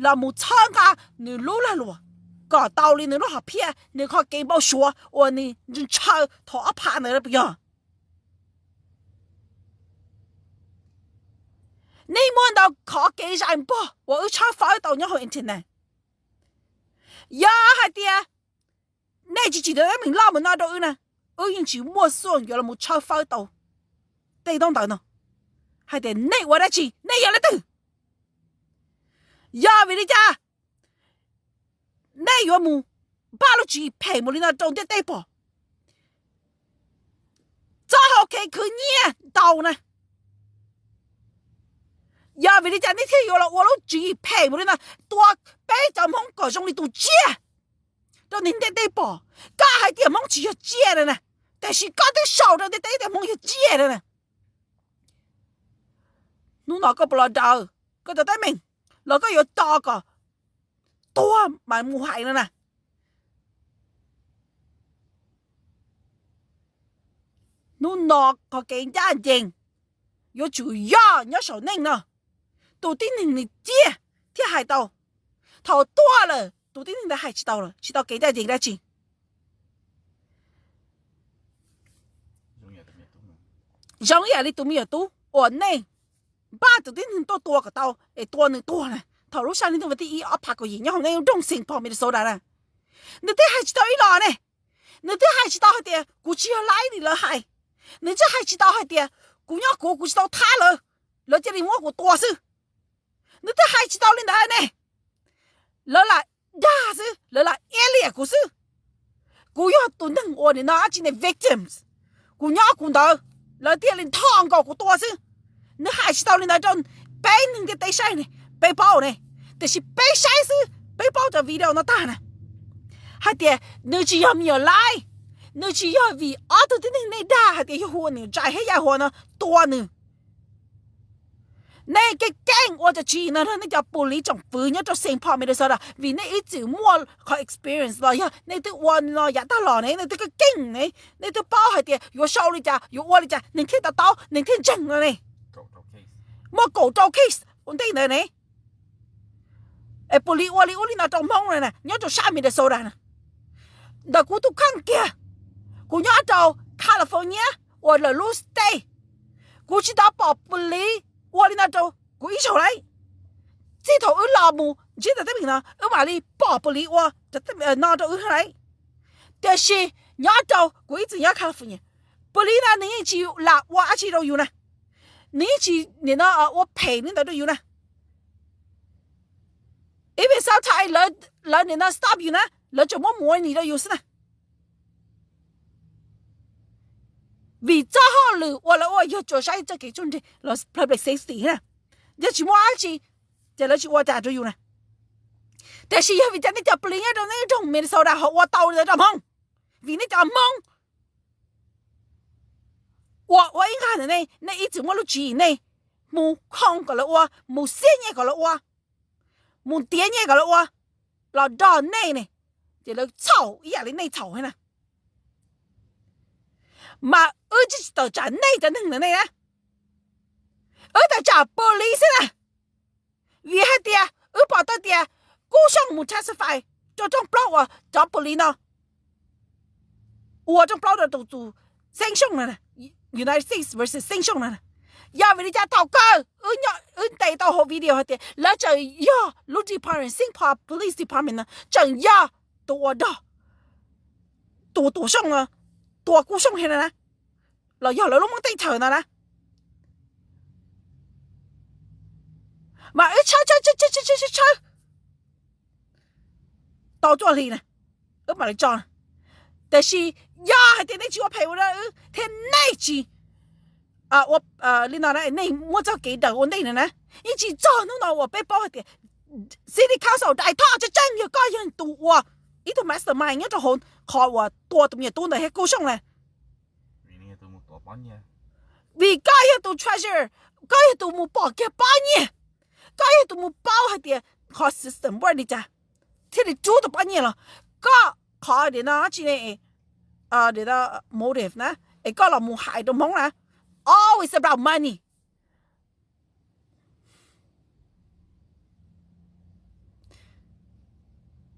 los mus txhawb nqa nws lub lag luam kom tau li nws lub hom phiaj, nws qhov kev npau suav uas nws ntshaw thaum ob phav ntawd puas yog? Nej muaj ntau qhov kev zais npog uas wb tshawb fawb tau nyob hauv internet. Yog hais tias nej tsis tsim teeb meem loj mus no rau wb na, wb yeej tsis muaj xuaj yuav los tshawb fawb tau tej toob ntawd no. Hais tias nej ua dab tsi, nej yog leej twg? Yog vim li cas nej yuav mus npaj lub tswv yim phem mus li no rau ntiaj teb pom? Txoj hau kev khwv nyiaj ntau na. Yog vim li cas nej thiaj yuav los ua lub tswv yim phem mus li no, tua peb cov Hmoob kom zoo li tus tsiaj rau ntiaj teb pom? Koj hais tias Hmoob tsis yog tsiaj na na, tiam sis koj twb sau rau ntiaj teb tias Hmoob yog tsiaj na na. Hnub no koj puas los daws koj cov teeb meem, los koj yuav tos kom tuag mas mus hais no na? Hnub no qhov kev ncaj ncees yuav tsum yog nyob saum neej no. Tus tib neeg nws ciaj thiaj hais tau. Thaum tuaj lawm tus tib neeg ntawd hais tsis tau lawm, tsis tau kev ncaj ncees dab tsi. Zoo ib yam li tus me nyuam tub uas nej npaj tus tib neeg tuaj tua kom tau es tua nws tuag na, thaum lub sab hli ntuj vas thib ib ob phav kaum yim nyob hauv nej lub nroog Saint Paul Minnesota na. Nws twb hais tsis tau ib los ne. Nws twb hais tsis tau hais tias kuv tsis yog laib li lawv hais. Nws twb hais tsis tau hais tias kuv nyob kuv, kuv tsis tau thab lawv, lawv cia li muab kuv tua xwb. Nws twb hais tsis tau li ntawd ne. Lawv lam dag xwb, lawv lam iab liam kuv xwb. Kuv yog tus neeg uas nim no dab tsi ne, victims. Kuv nyob kuv ntawd, lawv thiaj li nthos nkaus kuv tua xwb. Nws hais tsis tau li ntawd rau peb neeg ntiaj teb saib ne, peb paub ne. Tiam sis peb saib xwb, peb paub cov video no tag na, hais tias nws tsis yog me nyuam laib, nws tsis yog vim ob tug tib neeg nej dag hais tias yog hu ua niam Jai thiab Yaj Huas no tua nws. Nej keej keej ua cov tswv yim no rau nej cov pus liv tsoom fwv nyob rau Saint Paul Minnesota, vim nej ib txwm muaj qhov experience los yog nej twb ua no yav tag los ne, nej twb keej keej ne, nej twb paub hais tias yuav sau li cas, yuav ua li cas neeg thiaj to taub, neeg thiaj ntseeg no ne. Muaj kaum rau case ua ntej ntawd ne. Es pus liv ua li ub li no rau Hmoob na, nyob rau sab Minnesota na. Ntawm kuv tus kheej kiag, kuv nyob rau California uas lawm lub state, kuv tsis tau pom pus liv ua li no rau kuv ib zaug lauj. txij thaum wb los mus ntsib ntawm teeb meem no wb mam li pom police ua no rau wb lawm. Tiam sis nyob rau kuv ib txwm nyob California, police no nws yeej tsis lam ua dab tsi rau yus na, nws yeej tsis nim no ua phem li ntawd rau yus na. Even sometimes lawv nim no stop yus na, lawv tseem muab money rau yus xwb na. Vim txoj hauj lwm uas lawv ua yog tsuas saib txoj kev txuj nrig los public safety na, yog tsis muaj dab tsi ces lawv tsis ua cas rau yus na. Tiam sis yog vim cas nej cov police nyob rau nej nroog Minnesota ho ua tau li ntawd rau Hmoob? Vim nej cov Hmoob ua ua ib nqag ntawm nej, nej ib txwm muaj lub tswv yim nej mus khoo kom lawv ua, mus xiab nyiaj kom lawv ua, mus ntiav nyiaj kom lawv ua, los dog nej ne, ces lawv txhaum ib yam li nej txhaum thiab na. Mas wb tsis tawm tsam nej cov neeg ntawm nej na, wb tawm tsam police xwb na. Vim hais tias wb pom tau tias Kub Xyooj mus testify rau rooj plaub uas cov police no ua rooj plaub rau tus tus Xeeb Xyooj no, United States versus Xeeb Xyooj no. Yog vim li cas thaum kawg wb ntes tau hauv video hais tias lawv tseem yog lub department, Saint Paul Police Department no tseem yog tus uas dog, tus tus Xyooj no, tua Kub Xyooj thiab na, los yog lawv lub Hmoob teb chaws no na. Mas wb tshawb tshawb tshawb tau cuaj hli na, wb mam li tso na. Tiam sis yog hais tias nej tsis ua phem ua dab wb thiab nej tsis ua li no na, nej muab txoj kev daws ua ntej na na, yeej tsis txog hnub no uas peb paub hais tias City Council Dai Thoj tseeb tseeb yog koj yog tus ua ib tug mastermind nyob rau hauv qhov uas tua tus me nyuam tub ntawd thiab Kub Xyooj na. Vim koj yog tus treasurer, koj yog tus mus pom kiag pob nyiaj, koj yog tus mus paub hais tias qhov system work li cas thiaj li rub tau pob nyiaj los. Koj qhov nim no tsis ne, motive na, es koj los mus hais rau Hmoob na, always about money.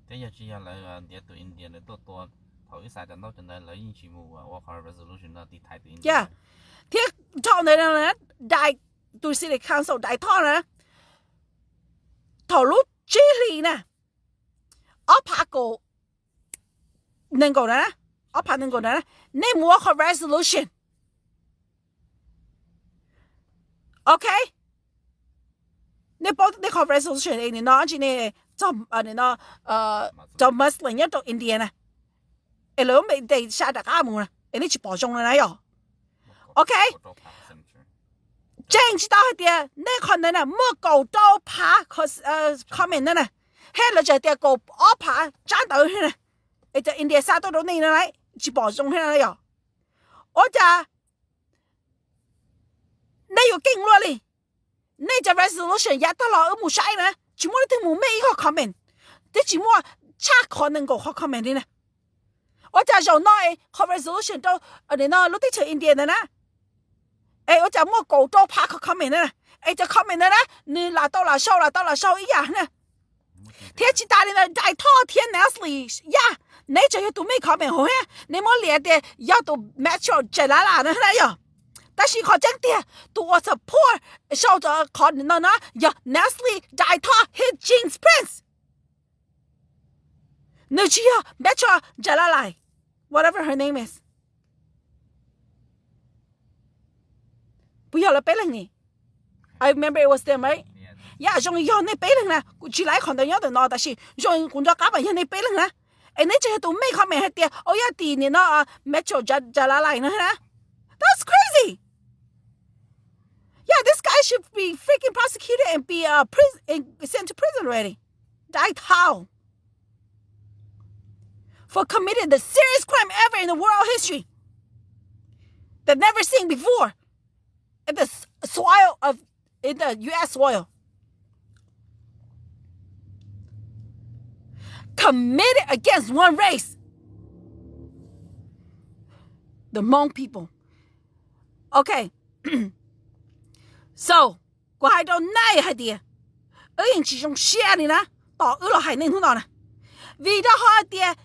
Thiab yog tsis yog lawv ntiav tus India ntawd tuaj tua, thaum wb xa cov ntaub cov ntawv lawv yeej tsis mus ua qhov resolution no tiv thaiv tus India. Thiab dhau ntawd Dai, tus City Council Dai Thoj na, thaum lub tsib hli na, ob phav kaum nees nkaum na, ob phav nees nkaum na, nej mus ua qhov resolution. Ok, nej paub nej qhov resolution es nim no tsis ne, cov Muslim nyob rau India na, es lawv npe tes sa rov qab mus na, es nej tsis pom zoo na yom. Ok, tseem tsis tau hais tias nej qhov ntawd na muaj kaum rau phav comment na na, thiab lawv tseem tias kaum ob phav tsab ntawv thiab na, es cov India xa tuaj rau nej no na, tsis pom zoo thiab na yom. Ua cas nej yuav keej luaj li? Nej cov resolution yav tag los wb mus saib na, tsis muaj leej twg mus make ib qho comment, twb tsis muaj tshaj qhov nees nkaum qhov comment li na. Ua cas zaum no es qhov resolution rau no lub teb chaws India ntawd na, es ua cas muaj kaum rau phav qhov comment na, es cov comment ntawd na nws lam tau lam sau lam tau lam sau ib yam na. Thiab tsis tas li ntawd, Dai Thoj thiab Nestle, yaj, neb tseem yog tus make comment hauv thiab, neb muab liam tias yog tus Metro Djalala na na yom. Tab sis qhov tseeb tiag tus uas support sau qhov no na yog Nestle, Dai Thoj thiab Jeans Prince. Nws tsis yog Metro Djalala, whatever her name is. Puas yog lawv peb leeg ni? I remember it was them, right? Yaj, zoo li yog nej peb leeg na, kuv tsis laib qhov ntawd nyob ntawm no tab sis zoo kuv nco qab mas yog nej peb leeg na. Es neb tseem yog tus make comment hais tias au yaj tim nim no Metro Djalala no na. That's crazy. Yeah, this guy should be freaking prosecuted and be uh, pris- and sent to prison already. Dai Thoj for committing the serious crime ever in the world history that never seen before in the s- soil of in the U S soil. Committed against one race, the Hmong people. Ok, so kuv hais rau nej hais tias wb yeej tsis zoo siab li na, tos wb los hais nej hnub no na, vim rau qhov tias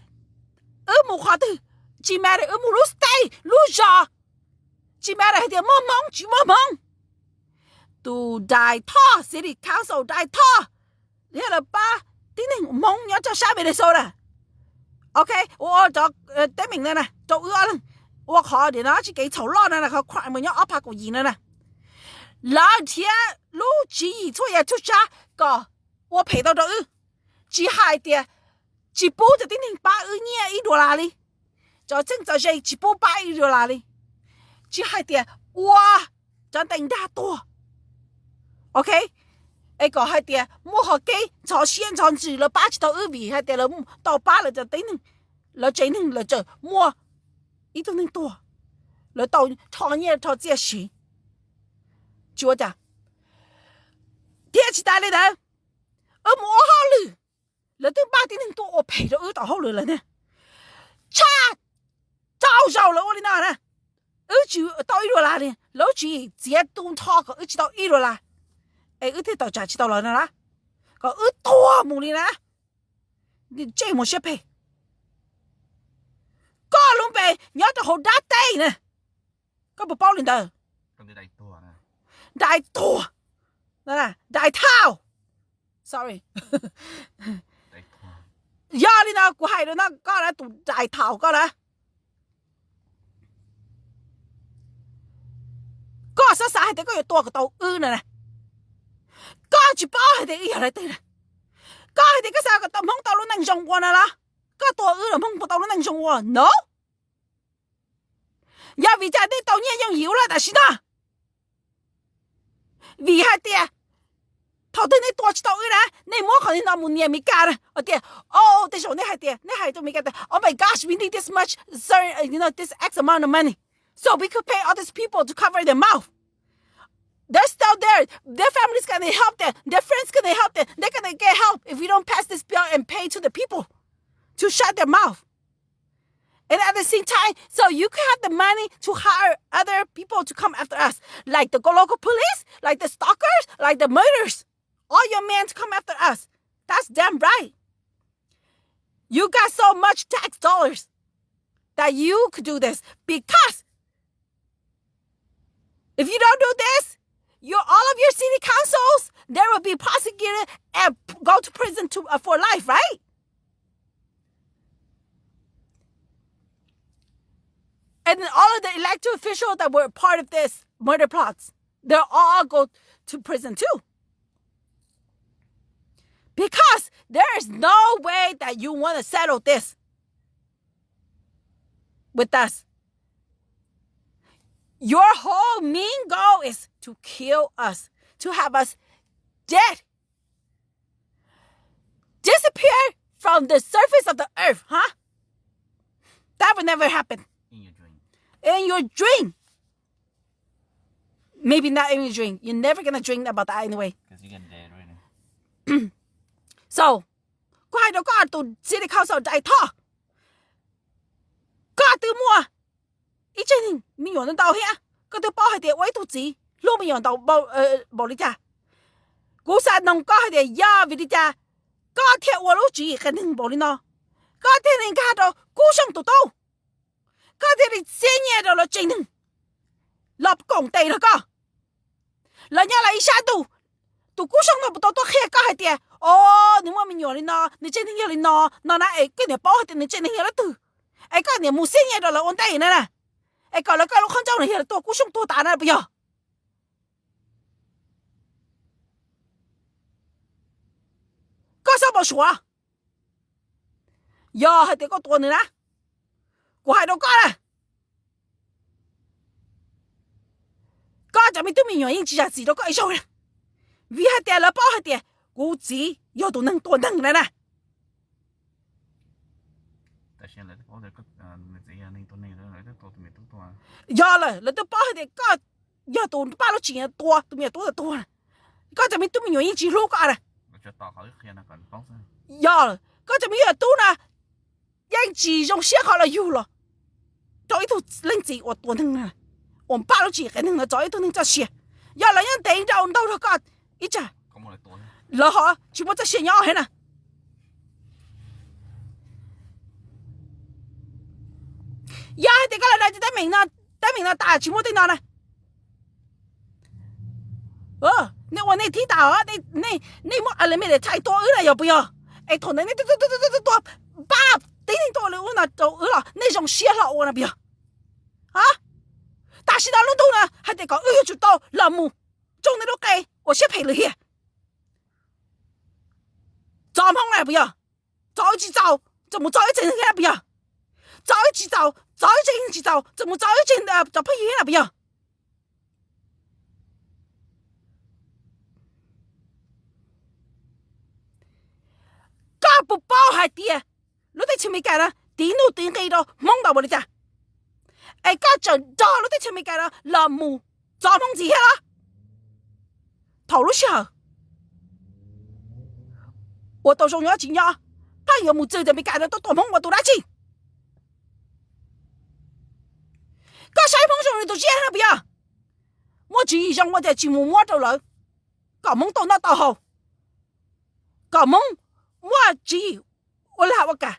wb mus qhov twg tsis matter, wb mus lub state lub zos tsis matter hais tias muaj Hmoob tsis muaj Hmoob, tus Dai Thoj, City Council Dai Thoj, thiab lawv pab tib neeg Hmoob nyob rau sab Minnesota. Ok, ua ua cov teeb meem no na rau wb ob leeg, ua qhov nim no tsis kev txhaum loj no na, qhov crime nyob ob phav kaum yim no na. Lawv nrhiav lub tswv yim txhua yam txhua tsav kom ua phem tau rau wb, tsis hais tias tsis pub cov tib neeg pab wb nyiaj ib dua las li, cov txheej txom ze tsis pub pab ib dua las li, tsis hais tias ua cov ntees nrag tuag, ok, es kom hais tias muaj qhov kev ntxhov siab ntxhov ntsws lawv pab tsis tau wb vim hais tias lawv tau pab lawv cov tib neeg, lawv tsev neeg lawv tseem muaj ib tug neeg tuag, lawv tau rho nyiaj rho txiaj siv. Tsis ua cas. Thiab tsis tas li ntawd, wb mus ua hauj lwm, lawv twb npaj tib neeg tuaj ua phem rau wb tau hauj lwm lawm ne. Tshaj, rau zaus lawv ua li no na, wb tsis tau ib dua las li, lawv tsis txiav tu nrho kom wb tsis tau ib dua las, es wb thiaj tawm tsam tsis tau lawv no las, kom wb tuag mus li na. Ntsej muag siab phem, koj lub npe nyob rau hauv dab teb na, koj puas paub li ntawd? Dais tuag, dais thau, sorry. Yog li no kuv hais rau no koj na, tus dais thau koj na, koj xav xav hais tias koj yuav tua kom tau wb no na, koj tsis paub hais tias wb yog leej twg na, koj hais tias koj xav kom tau Hmoob tau lub neej zoo ua no los, koj tua wb los Hmoob puas tau lub neej zoo ua no? Yog vim cas nej tau nyiaj yooj yim ua luaj tam sim no? Vim hais tias thaum twg nej tua tsis tau wb na, nej muab qhov no mus nias Meskas na, tias, o, tej zaum nej hais tias, nej hais rau Meskas tias, oh my gosh, we need this much, sir, you know, this X amount of money, so we could pay all these people to cover their mouth. They're still there. Their family's gonna help them. Their friends gonna help them. They're gonna get help if we don't pass this bill and pay to the people to shut their mouth. And at the same time, so you can have the money to hire other people to come after us, like the local police, like the stalkers, like the murderers. All your men to come after us. That's damn right. You got so much tax dollars that you could do this because if you don't do this, your all of your city councils, they will be prosecuted and go to prison to, uh, for life, right? And then all of the elected officials that were part of this murder plots, they'll all go to prison too. Because there is no way that you want to settle this with us. Your whole main goal is to kill us, to have us dead, disappear from the surface of the earth, huh? That would never happen. In your dream. In your dream. Maybe not in your dream. You're never gonna dream about that anyway. 'Cause you're gonna dead right now. So, kuv hais rau koj tus city council dais thoj, koj twb muaj ib tsev neeg me nyuam ntau thiab, koj twb paub hais tias ua ib tug txiv hlub me nyuam ntau npaum li cas. Kuv xav noog koj hais tias yog vim li cas koj thiaj ua lub tswv yim qias neeg npaum li no, koj thiaj li nkag rau Kub Xyooj tus tub, koj thiaj li txiab nyiaj rau lawv tsev neeg los koom tes rau koj. Lawv nyob lawv ib sab ntuj, tus Kub Xyooj no puas tau tuaj qhia koj hais tias, o, nws muaj me nyuam li no, nws tsev neeg yog li no no na, es koj niam paub hais tias nws tsev neeg yog leej twg, es koj niam mus txiab nyiaj rau lawv ua ntej na na, es kom lawv koj lub qhov ncauj no yog lawv tua Kub Xyooj tuag tas na puas yog? Koj txhob npau suav. Yog hais tias koj tua nws na, kuv hais rau koj na, koj cov me tub me nyuam yeej tsis zam txim rau koj ib zaug na, vim hais tias lawv paub hais tias kuv txiv yog tus neeg tua neeg na na. Yog lawm, lawv twb paub hais tias koj yog tus pab lub tsim tua tus me nyuam tub tuag na, koj cov me tub me nyuam yeej tsis hlub koj na. Yog lawm, koj cov me nyuam tub na yeej tsis zoo siab qhov los yug los rau ib tug leej txiv uas tua neeg na, uas npaj lub tswv yim qias neeg no rau ib tug neeg txoj sia. Yog lawv nyob ntev nrau ntau rau koj ib tsam, lawv ho tsis muaj txoj sia nyob thiab na. Yog hais tias koj los daws cov teeb meem no, teeb meem no tas tsis muaj tej no na. Nej ua nej thib tas, nej muab unlimited time tua wb na yog puas yog? Es thaum ntawd nej tua pab tib neeg tuaj li ub no rau wb los nej zoo siab hlo ua no puas yog? Tam sim no lub ntuj no hais tias kom wb yuav tsum tau los mus rau nej lub qe ua siab phem lwm hiam. Txov Hmoob na puas yog? Txov wb tsis txaus, txawm mus txov ib tsev neeg thiab puas yog? Txov wb tsis txaus, txov ib tsev neeg tsis txaus, txawm mus txov ib tsev, txov phooj ywg thiab na puas yog? Koj puas paub hais tias lub teb chaws Amelikas no tiv nuj tiv nqi rau Hmoob ntau npaum li cas? Es koj tseem nrog lub teb chaws Amelikas no los mus txov Hmoob ntxiv thiab los? Thaum lub sij hawm uas tau zoo nyob tsis nyob, pheej yuav mus txwv tias Amelikas no tuaj tua Hmoob ua tus dab tsi? Koj saib Hmoob zoo li tus tsiaj no puas yog? Muaj tswv yim zoo ua tias tsis mus muab rau lawv, kom Hmoob tau noj tau haus, kom Hmoob muaj tswv yim ua lag ua kam.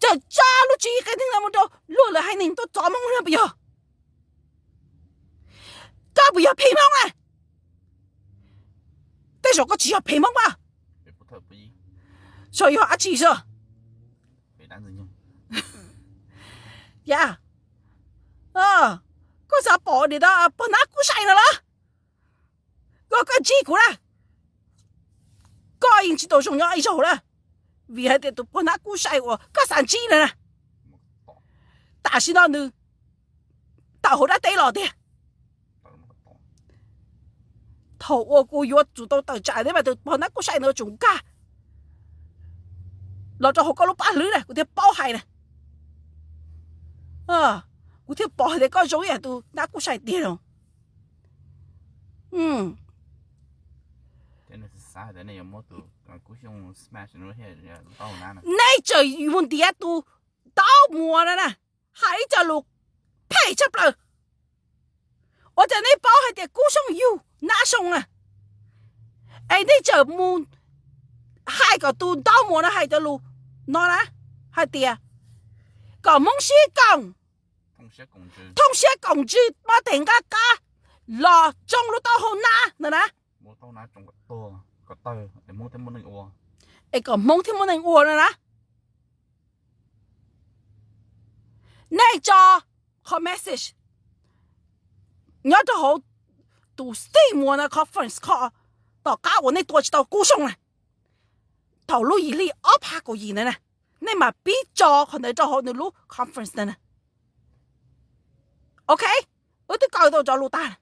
Tseem tso lub tswv yim qias neeg no mus rau luag lwm haiv neeg tuaj txov Hmoob no puas yog? Koj puas yog phem Hmoob na? Tej zaum koj tsis yog phem Hmoob mas, tsuas yog dab tsi xwb. Ya, koj xav pom nim no pog hnab kub sai no los? Koj, koj ntsib kuv na, koj yeej tsis tau zoo nyob ib zaug na, vim hais tias tus pog hnab kub sai uas koj xav ntsib no na, tam sim no nws tawm hauv dab teb los tiag. Thaum uas kuv yuav tsum tau tawm tsam thiab mas tus pog hnab kub sai ntawd tsum nkag los rau hauv koj lub paj hlwb na kuv thiaj paub hais na. Kuv thiaj pom hais tias koj zoo ib yam tus hnab kub sai tiag no. Nej tseem mus ntiav tus Ntaub Muas no na, hais ib co lus phem tshaj plaws. Ua cas nej paub hais tias Kub Xyooj yug Nab Xyooj na, es nej tseem mus hais kom tus Ntaub Muas no hais cov lus no na, hais tias kom Hmoob sib koom, thooj siab koom ntsws, muab tes nqaj qab los tsoo lub taub hau nab no na, es kom Hmoob thiaj muaj neeg ua no na. Nej tso qhov message nyob rau hauv tus Steve Muas no conference call tom qab uas nej tua tsis tau Kub Xyooj na, thaum lub yim hli ob phav kaum yim ntawd na, nej mam pib tso qhov ntawd rau hauv nws lub conference ntawd na. Ok, wb twb kaw tau cov lus tag.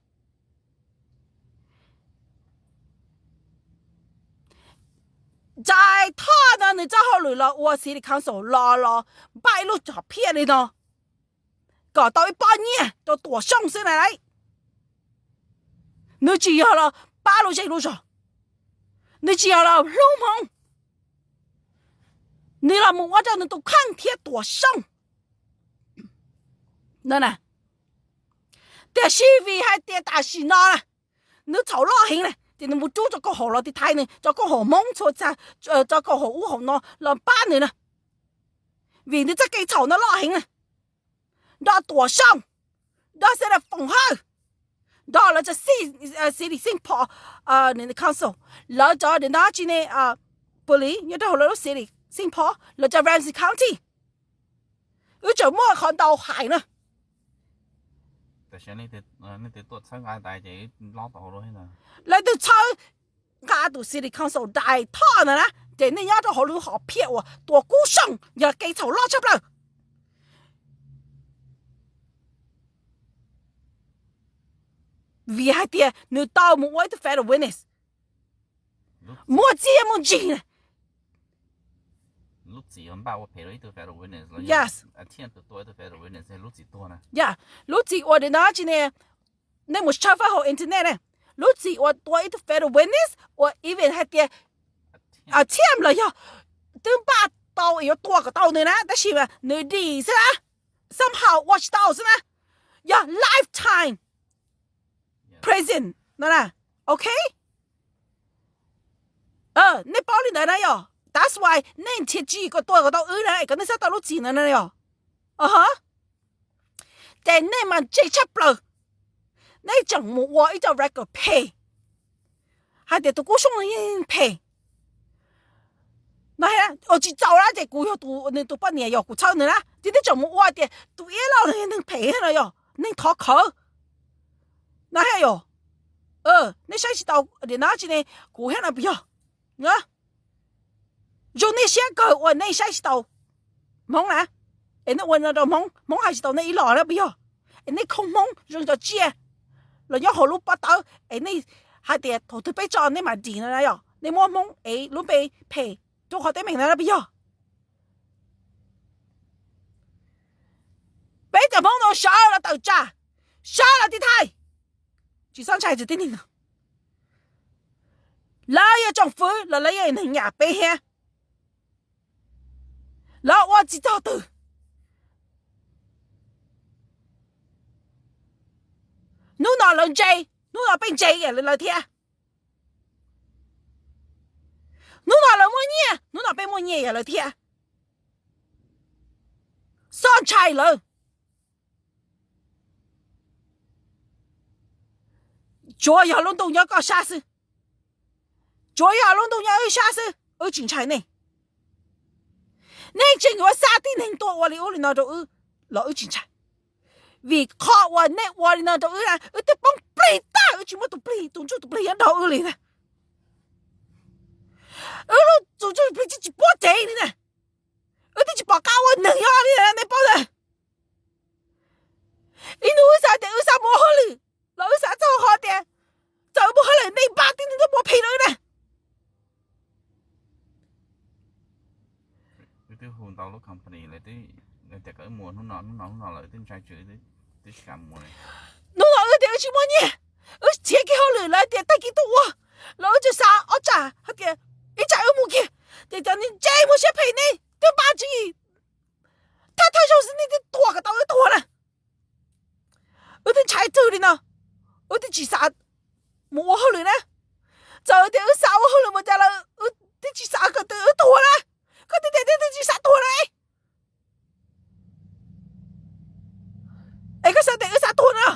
Jay Thoj no nws txoj hauj lwm los ua city council los los npaj ib lub hom phiaj li no kom tau ib pob nyiaj rau Tuam Xyooj xwb na lauj. Nws tsis yog los pab lub zej lub zog, nws tsis yog los hlub Hmoob, nws los mus ua rau nws tus kheej thiab Tuam Xyooj. Tiam sis vim hais tias tam sim no na nws txhaum loj heev na ces nws mus rub cov koom haum los tiv thaiv nws, cov koom haum Hmoob txhua txhua, cov koom haum ub haum no los pab nws na, vim nws txoj kev txhaum no loj heev na. Nrog Tuam Xyooj, nrog Xeeb Lam Foom Hawj, nrog lawv cov city Saint Paul council, lawv cov nim no tsis ne police nyob rau hauv lawv lub city Saint Paul, lawv cov Ramsey County, wb tseem muaj qhov ntau hais na. Lawv twb txhawb nqa tus city council Jay Thoj ntawd na, ces nej nyob rau hauv lub hom phiaj uas tua Kub Xyooj yog kev txhaum loj tshaj plaws. Vim hais tias nws tau mus ua ib tug federal witness, muaj txiaj muaj ntsig na. Yes, lub txim uas nim no tsis ne, nej mus search fawb hauv internet na, lub txim uas tua ib tug federal witness uas even hais tias attempt los yog twb npaj tau yuav tua kom tau nws na tab sis mas nws dim xwb na, somehow ua tsis tau xwb na, yog lifetime prison no na. Ok, nej paub li ntawd na yog that's why nej thiaj tsis kom tua kom tau wb na es kom nej txhob tau lub txim ntawd na yog. Ces nej mas ntse tshaj plaws, nej tseem mus ua ib co record phem, hais tias tus Kub Xyooj yeej phem no, tsis txaus na ces kuv yog nws tus poj niam, yog kuv txhawb nws na ces twb tseem mus ua tias tus Iab Lauj no yog neeg phem no, yog neeg thov khawv no thiab yog. Nej saib tsis tau nim no tsis ne, kuv thiab no puas yog? Zoo nej siab kawg uas nej saib tsis tau Hmoob na, es nej ua no rau Hmoob, Hmoob hais tsis tau nej ib los na puas yog? Es nej khoo Hmoob zoo cov tsiaj los nyob hauv lub pob tawb es nej hais tias thaum twg peb tso nej mam dim no na, yog nej muab Hmoob es lub npe phem rau qhov teeb meem no na puas yog? Peb cov Hmoob no sawv los tawm tsam, sawv los tiv thaiv, tsis txhob ntshai tsis tib neeg no. Lawv yog tsoom fwv los lawv yog neeg nyam peb thiab, lawv ua tsis txog twg. Hnub no lawv ntse, hnub no peb ntse ib yam li lawv thiab. Hnub no lawv muaj nyiaj, hnub no peb muaj nyiaj ib yam li lawv thiab. Txhob ntshai lawv. Tsuav yog lub ntuj nyob koj sab xwb, tsuav yog lub ntuj nyob wb sab xwb, wb tsis ntshai nej. Nej tseem yuav xa tib neeg tuaj ua li ub li no rau wb los wb tsis ntshai, vim qhov uas nej ua li no rau wb na wb twb poob plig tag, wb tsis muaj tus plig, tus ntsuj tus plig nyob nrog wb li na. Wb lub tus ntsuj tus plig tsis pub tsev li na, wb twb tsis pom qab ua neeg nyob li na, nej paub na. Ib hnub wb xav tias wb xav mus ua hauj lwm los wb xav txog qhov tias txawm wb mus hauj lwm nej npaj tib neeg tuaj muab phem rau wb na. Wb twb hu ntau lub company lawv tias kom wb mus hnub no hnub no hnub no lawm, wb twb ntshai tsam wb twb tsis kam mus li. Hnub no wb tias wb tsis muaj nyiaj, wb txiav kiag hauj lwm lawv tias tag kis tuaj ua, los wb tseem xav ob tsam hais tias ib tsam wb mus kiag ces cov neeg ntse muaj siab phem nej twb npaj tswv yim, thawj thawj zaug xwb nej twb tuag kom tau wb tuag na. Wb twb ntshai twg li no, wb twb tsis xav mus ua hauj lwm na. Txawm tias wb xav ua hauj lwm mus cas los wb twb tsis xav kom wb tuag na. Koj twb tias wb twb tsis xav tuag na. Es koj xav tias wb xav tuag no?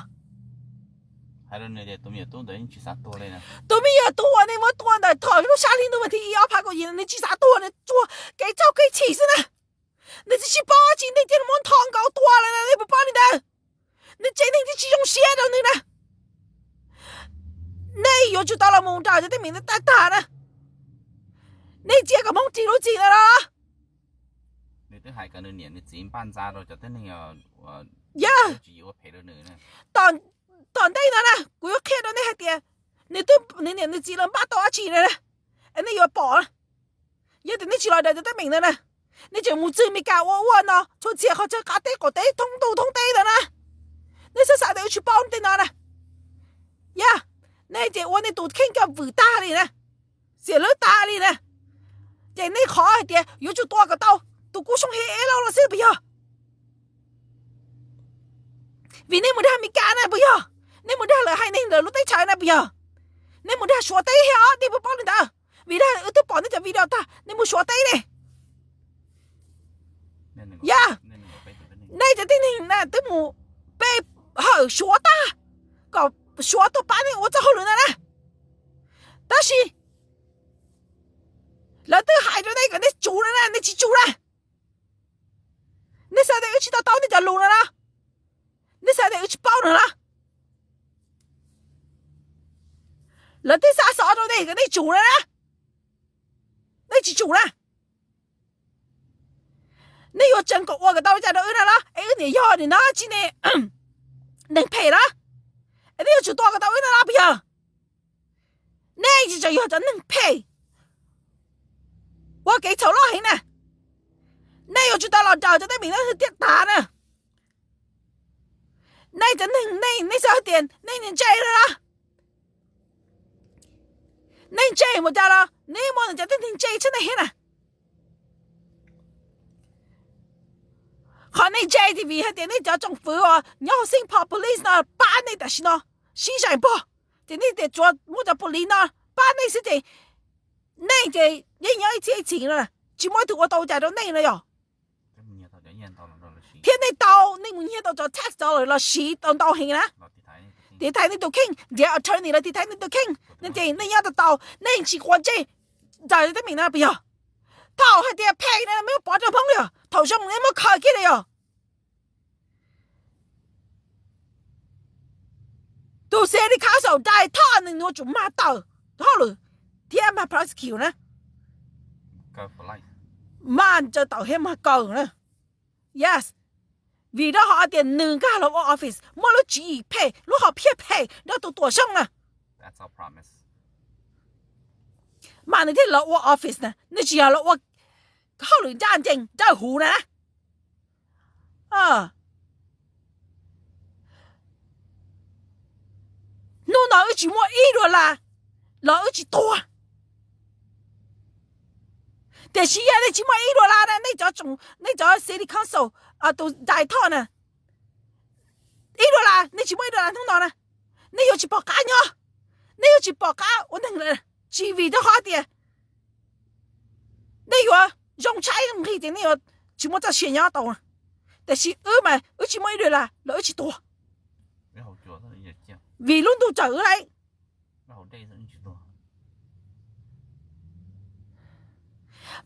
Tus me nyuam tub uas nej muab tua ntawm thaum lub sab hli ntuj vas thib ib ob phav kaum yim nws tsis xav tuag, nws tsuas kev txhaum kev chim xwb na. Nws tsis paub dab tsi, nej cia li muab ntho nkaus tua lawm, nej puas paub li ntawd? Nws tsev neeg twb tsis zoo siab rau nws na. Nej yuav tsum tau los mus nrog cov teeb meem no tag tag na. Nej cia kom Hmoob ris lub txim ntawd los. Nws twb hais kom nws niam nws txiv npaj ntxa rau cov tib neeg, yog, tsis yuav ua phem rau nws. Tom ntej no na kuv yuav qhia rau nej hais tias nws twb, nws niam nws txiv lawv npaj tau dab tsi na, es nej yuav pom. Yog tias nej tsis los daws cov teeb meem ntawd na, nej tseem mus txwg Meskas ua ua no txhua txhia qhov chaw qab teb qaum teb thoob ntuj thoob teb ntawd na. Nej xav xav tias wb tsis paub tej no na. Yog, nej ces ua nej tus kheej coj vwm tag li na, xiam lwb tag li na. Ces nej qhov hais tias yuav tsum tua kom tau tus Kub Xyooj Hib Ib Lauj los xwb puas yog? Vim nej mus dag Meskas na puas yog? Nej mus dag lawv haiv neeg lawv lub teb chaws na puas yog? Nej mus dag Suav teb thiab os, nej puas paub li ntawd? Vim dag wb twb pom nej cov video tag, nej mus Suav teb ne. Yog, nej cov tib neeg na twb mus pe hawm Suav tag kom Suav tuaj pab nej ua txoj hauj lwm ntawd na. Tab sis lawv twb hais rau nej kom nej tsum na, nej tsis tsum na. Nej xav tias wb tsis to taub nej cov lus no los? Nej xav tias wb tsis paub no los? Lawv twb xa xov rau nej kom nej tsum na, nej tsis tsum na. Nej yuav tseev kom ua kom tau li cas rau wb no los? Es wb niam yog nim no tsis ne, neeg phem los? Es nej yuav tsum tua kom tau wb no los puas yog? Nej tsis tseem yog cov neeg phem ua kev txhaum loj heev na. Nej yuav tsum tau los daws cov teeb meem no thiaj tas na. Nej cov neeg, nej, nej xav hais tias nej ntse no los? Nej ntse mus cas los nej muaj cov tib neeg ntse tshaj nej thiab na. Qhov nej ntse ces vim hais tias nej cov tsoom fwv uas nyob hauv Saint Paul Police no pab nej tam sim no sib zais npog, ces nej tias tsuas muab cov police no pab nej xwb ces nej ces yeej nyob ib txhiab ib txhis no, tsis muaj ib tug ua tau cas rau nej no yog? Thiab nej tau, nej mus nyiag tau cov tax dollar los siv tau ntau heev na. tiv thaiv nej tus kheej, nrhiav attorney los tiv thaiv nej tus kheej. Nej ces nej nyob tau tau, nej tsis quav ntsej daws teeb meem no puas yog? Thaum hais tias phem na nej muab pov rau Hmoob li os, thaum zoo nej muab khaws kiag li os. Tus city council Dai Thoj nws yuav tsum mag tawm hauj lwm thiab mag prosecute na, mag tawm thiab mag kaw na. Yes, vim rau qhov tias nws nkag los ua office muaj lub tswv yim phem, lub hom phiaj phem rau tus Tuam Xyooj na. Mas nws thiaj los ua office na, nws tsis yog los ua hauj lwm ncaj ncees dawb huv na. Hnub no wb tsis muaj ib dollar los wb tsis tuag. Tiam sis yog nej tsis muaj ib dollar na, nej cov, nej cov city council, tus Dai Thoj na, ib dollar nej tsis muaj ib dollar hnub no na, nej yuav tsis pom qab nyob, nej yuav tsis pom qab ua neeg lawm. Tsis vim rau qhov tias nej yuav zoo tshaib nqhis ces nej yuav tsis muaj txoj sia nyob tau. Tiam sis wb mas wb tsis muaj ib dollar los wb tsis tuag, vim lub ntuj tawm wb lawm.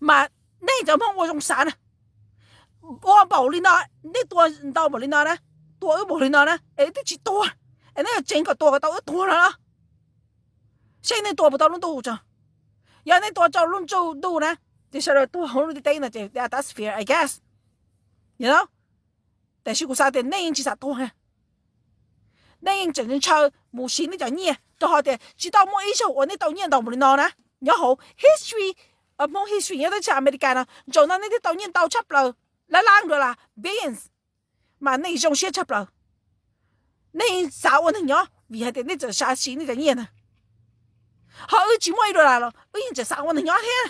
Mas nej cov Hmoob ua zoo xav na, ua npaum li no, nej tua ntau npaum li no na, tua wb npaum li no na es wb twb tsis tuag, es nej yuav tseev kom tua kom tau wb tuag no los? Seb nej tua puas tau lub ntuj tso. Yog nej tua tau lub ntuj na, ces sawv daws tuag hauv lub ntiaj teb no ces that's fair, I guess. Tiam sis kuv xav tias nej yeej tsis xav tuag, nej yeej tseem ntshaw mus siv nej cov nyiaj rau qhov tias tsis tau muaj ib zaug uas nej tau nyiaj ntau npaum li no na. Nyob hauv history, Hmoob history nyob teb chaws America no, zaum no nej thiaj tau nyiaj ntau tshaj plaws, lab lab dollar, billions, mas nej zoo siab tshaj plaws. Nej xav ua neeg nyob vim hais tias nej txawm xav siv nej cov nyiaj ntawd. Ho wb tsis muaj ib dollar los wb yeej tseem xav ua neeg nyob thiab.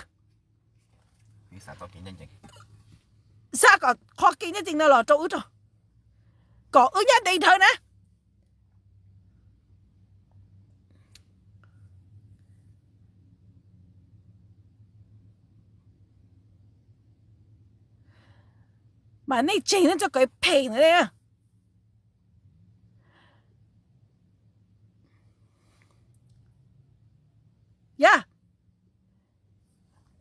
Xav kom qhov kev ncaj ncees no los rau wb rau, kom wb nyob ntev dhawv na. Mas nej tseg nej txoj kev phem ntawd. Yog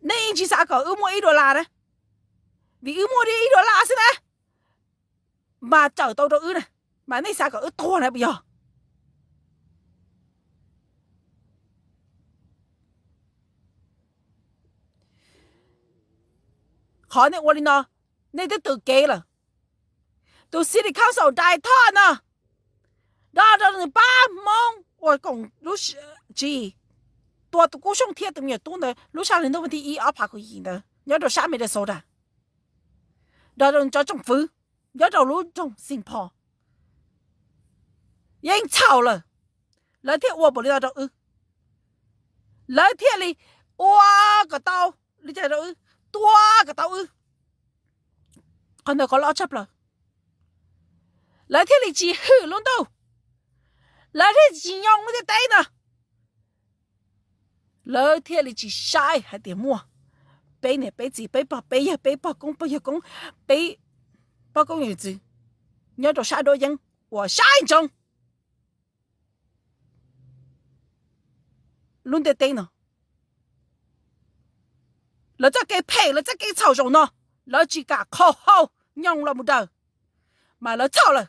nej yeej tsis xav kom wb muaj ib dollar na, vim wb muaj ib dollar xwb na, mas txawm tau rau wb na, mas nej xav kom wb tuag na puas yog? Qhov nej ua li no, nej twb tws kev lawm. Tus city council Dai Thoj no, do rau nws pab Hmoob ua koom lub tsis, tua tus Kub Xyooj thiab tus me nyuam tub ntawd lub sab hli ntuj vas thib ib ob phav kaum yim ntawd nyob rau sab Minnesota, do rau nws cov tsoom fwv nyob rau lub nroog Saint Paul. Yeej txhaum lawm, lawv thiaj ua npaum li no rau wb. Lawv thiaj li ua kom tau li cas rau wb, tua kom tau wb. Qhov ntawd qhov loj tshaj plaws. Lawv thiaj li tsis hwm lub ntuj, lawv thiaj li tsis nyoo lub ntiaj teb no. Lawv thiaj li tsis saib hais tias muaj peb niam peb txiv, peb pog peb yawg, peb pog koob pog yawg koob, peb pog koob yawm txwv nyob rau sab duab yeeb uas saib ntsoov lub ntiaj teb no. Lawv txoj kev phem, lawv txoj kev txhaum zaum no, lawv tsis kam qhau hau nyoos los mus daws, mas lawv txhaum lawm.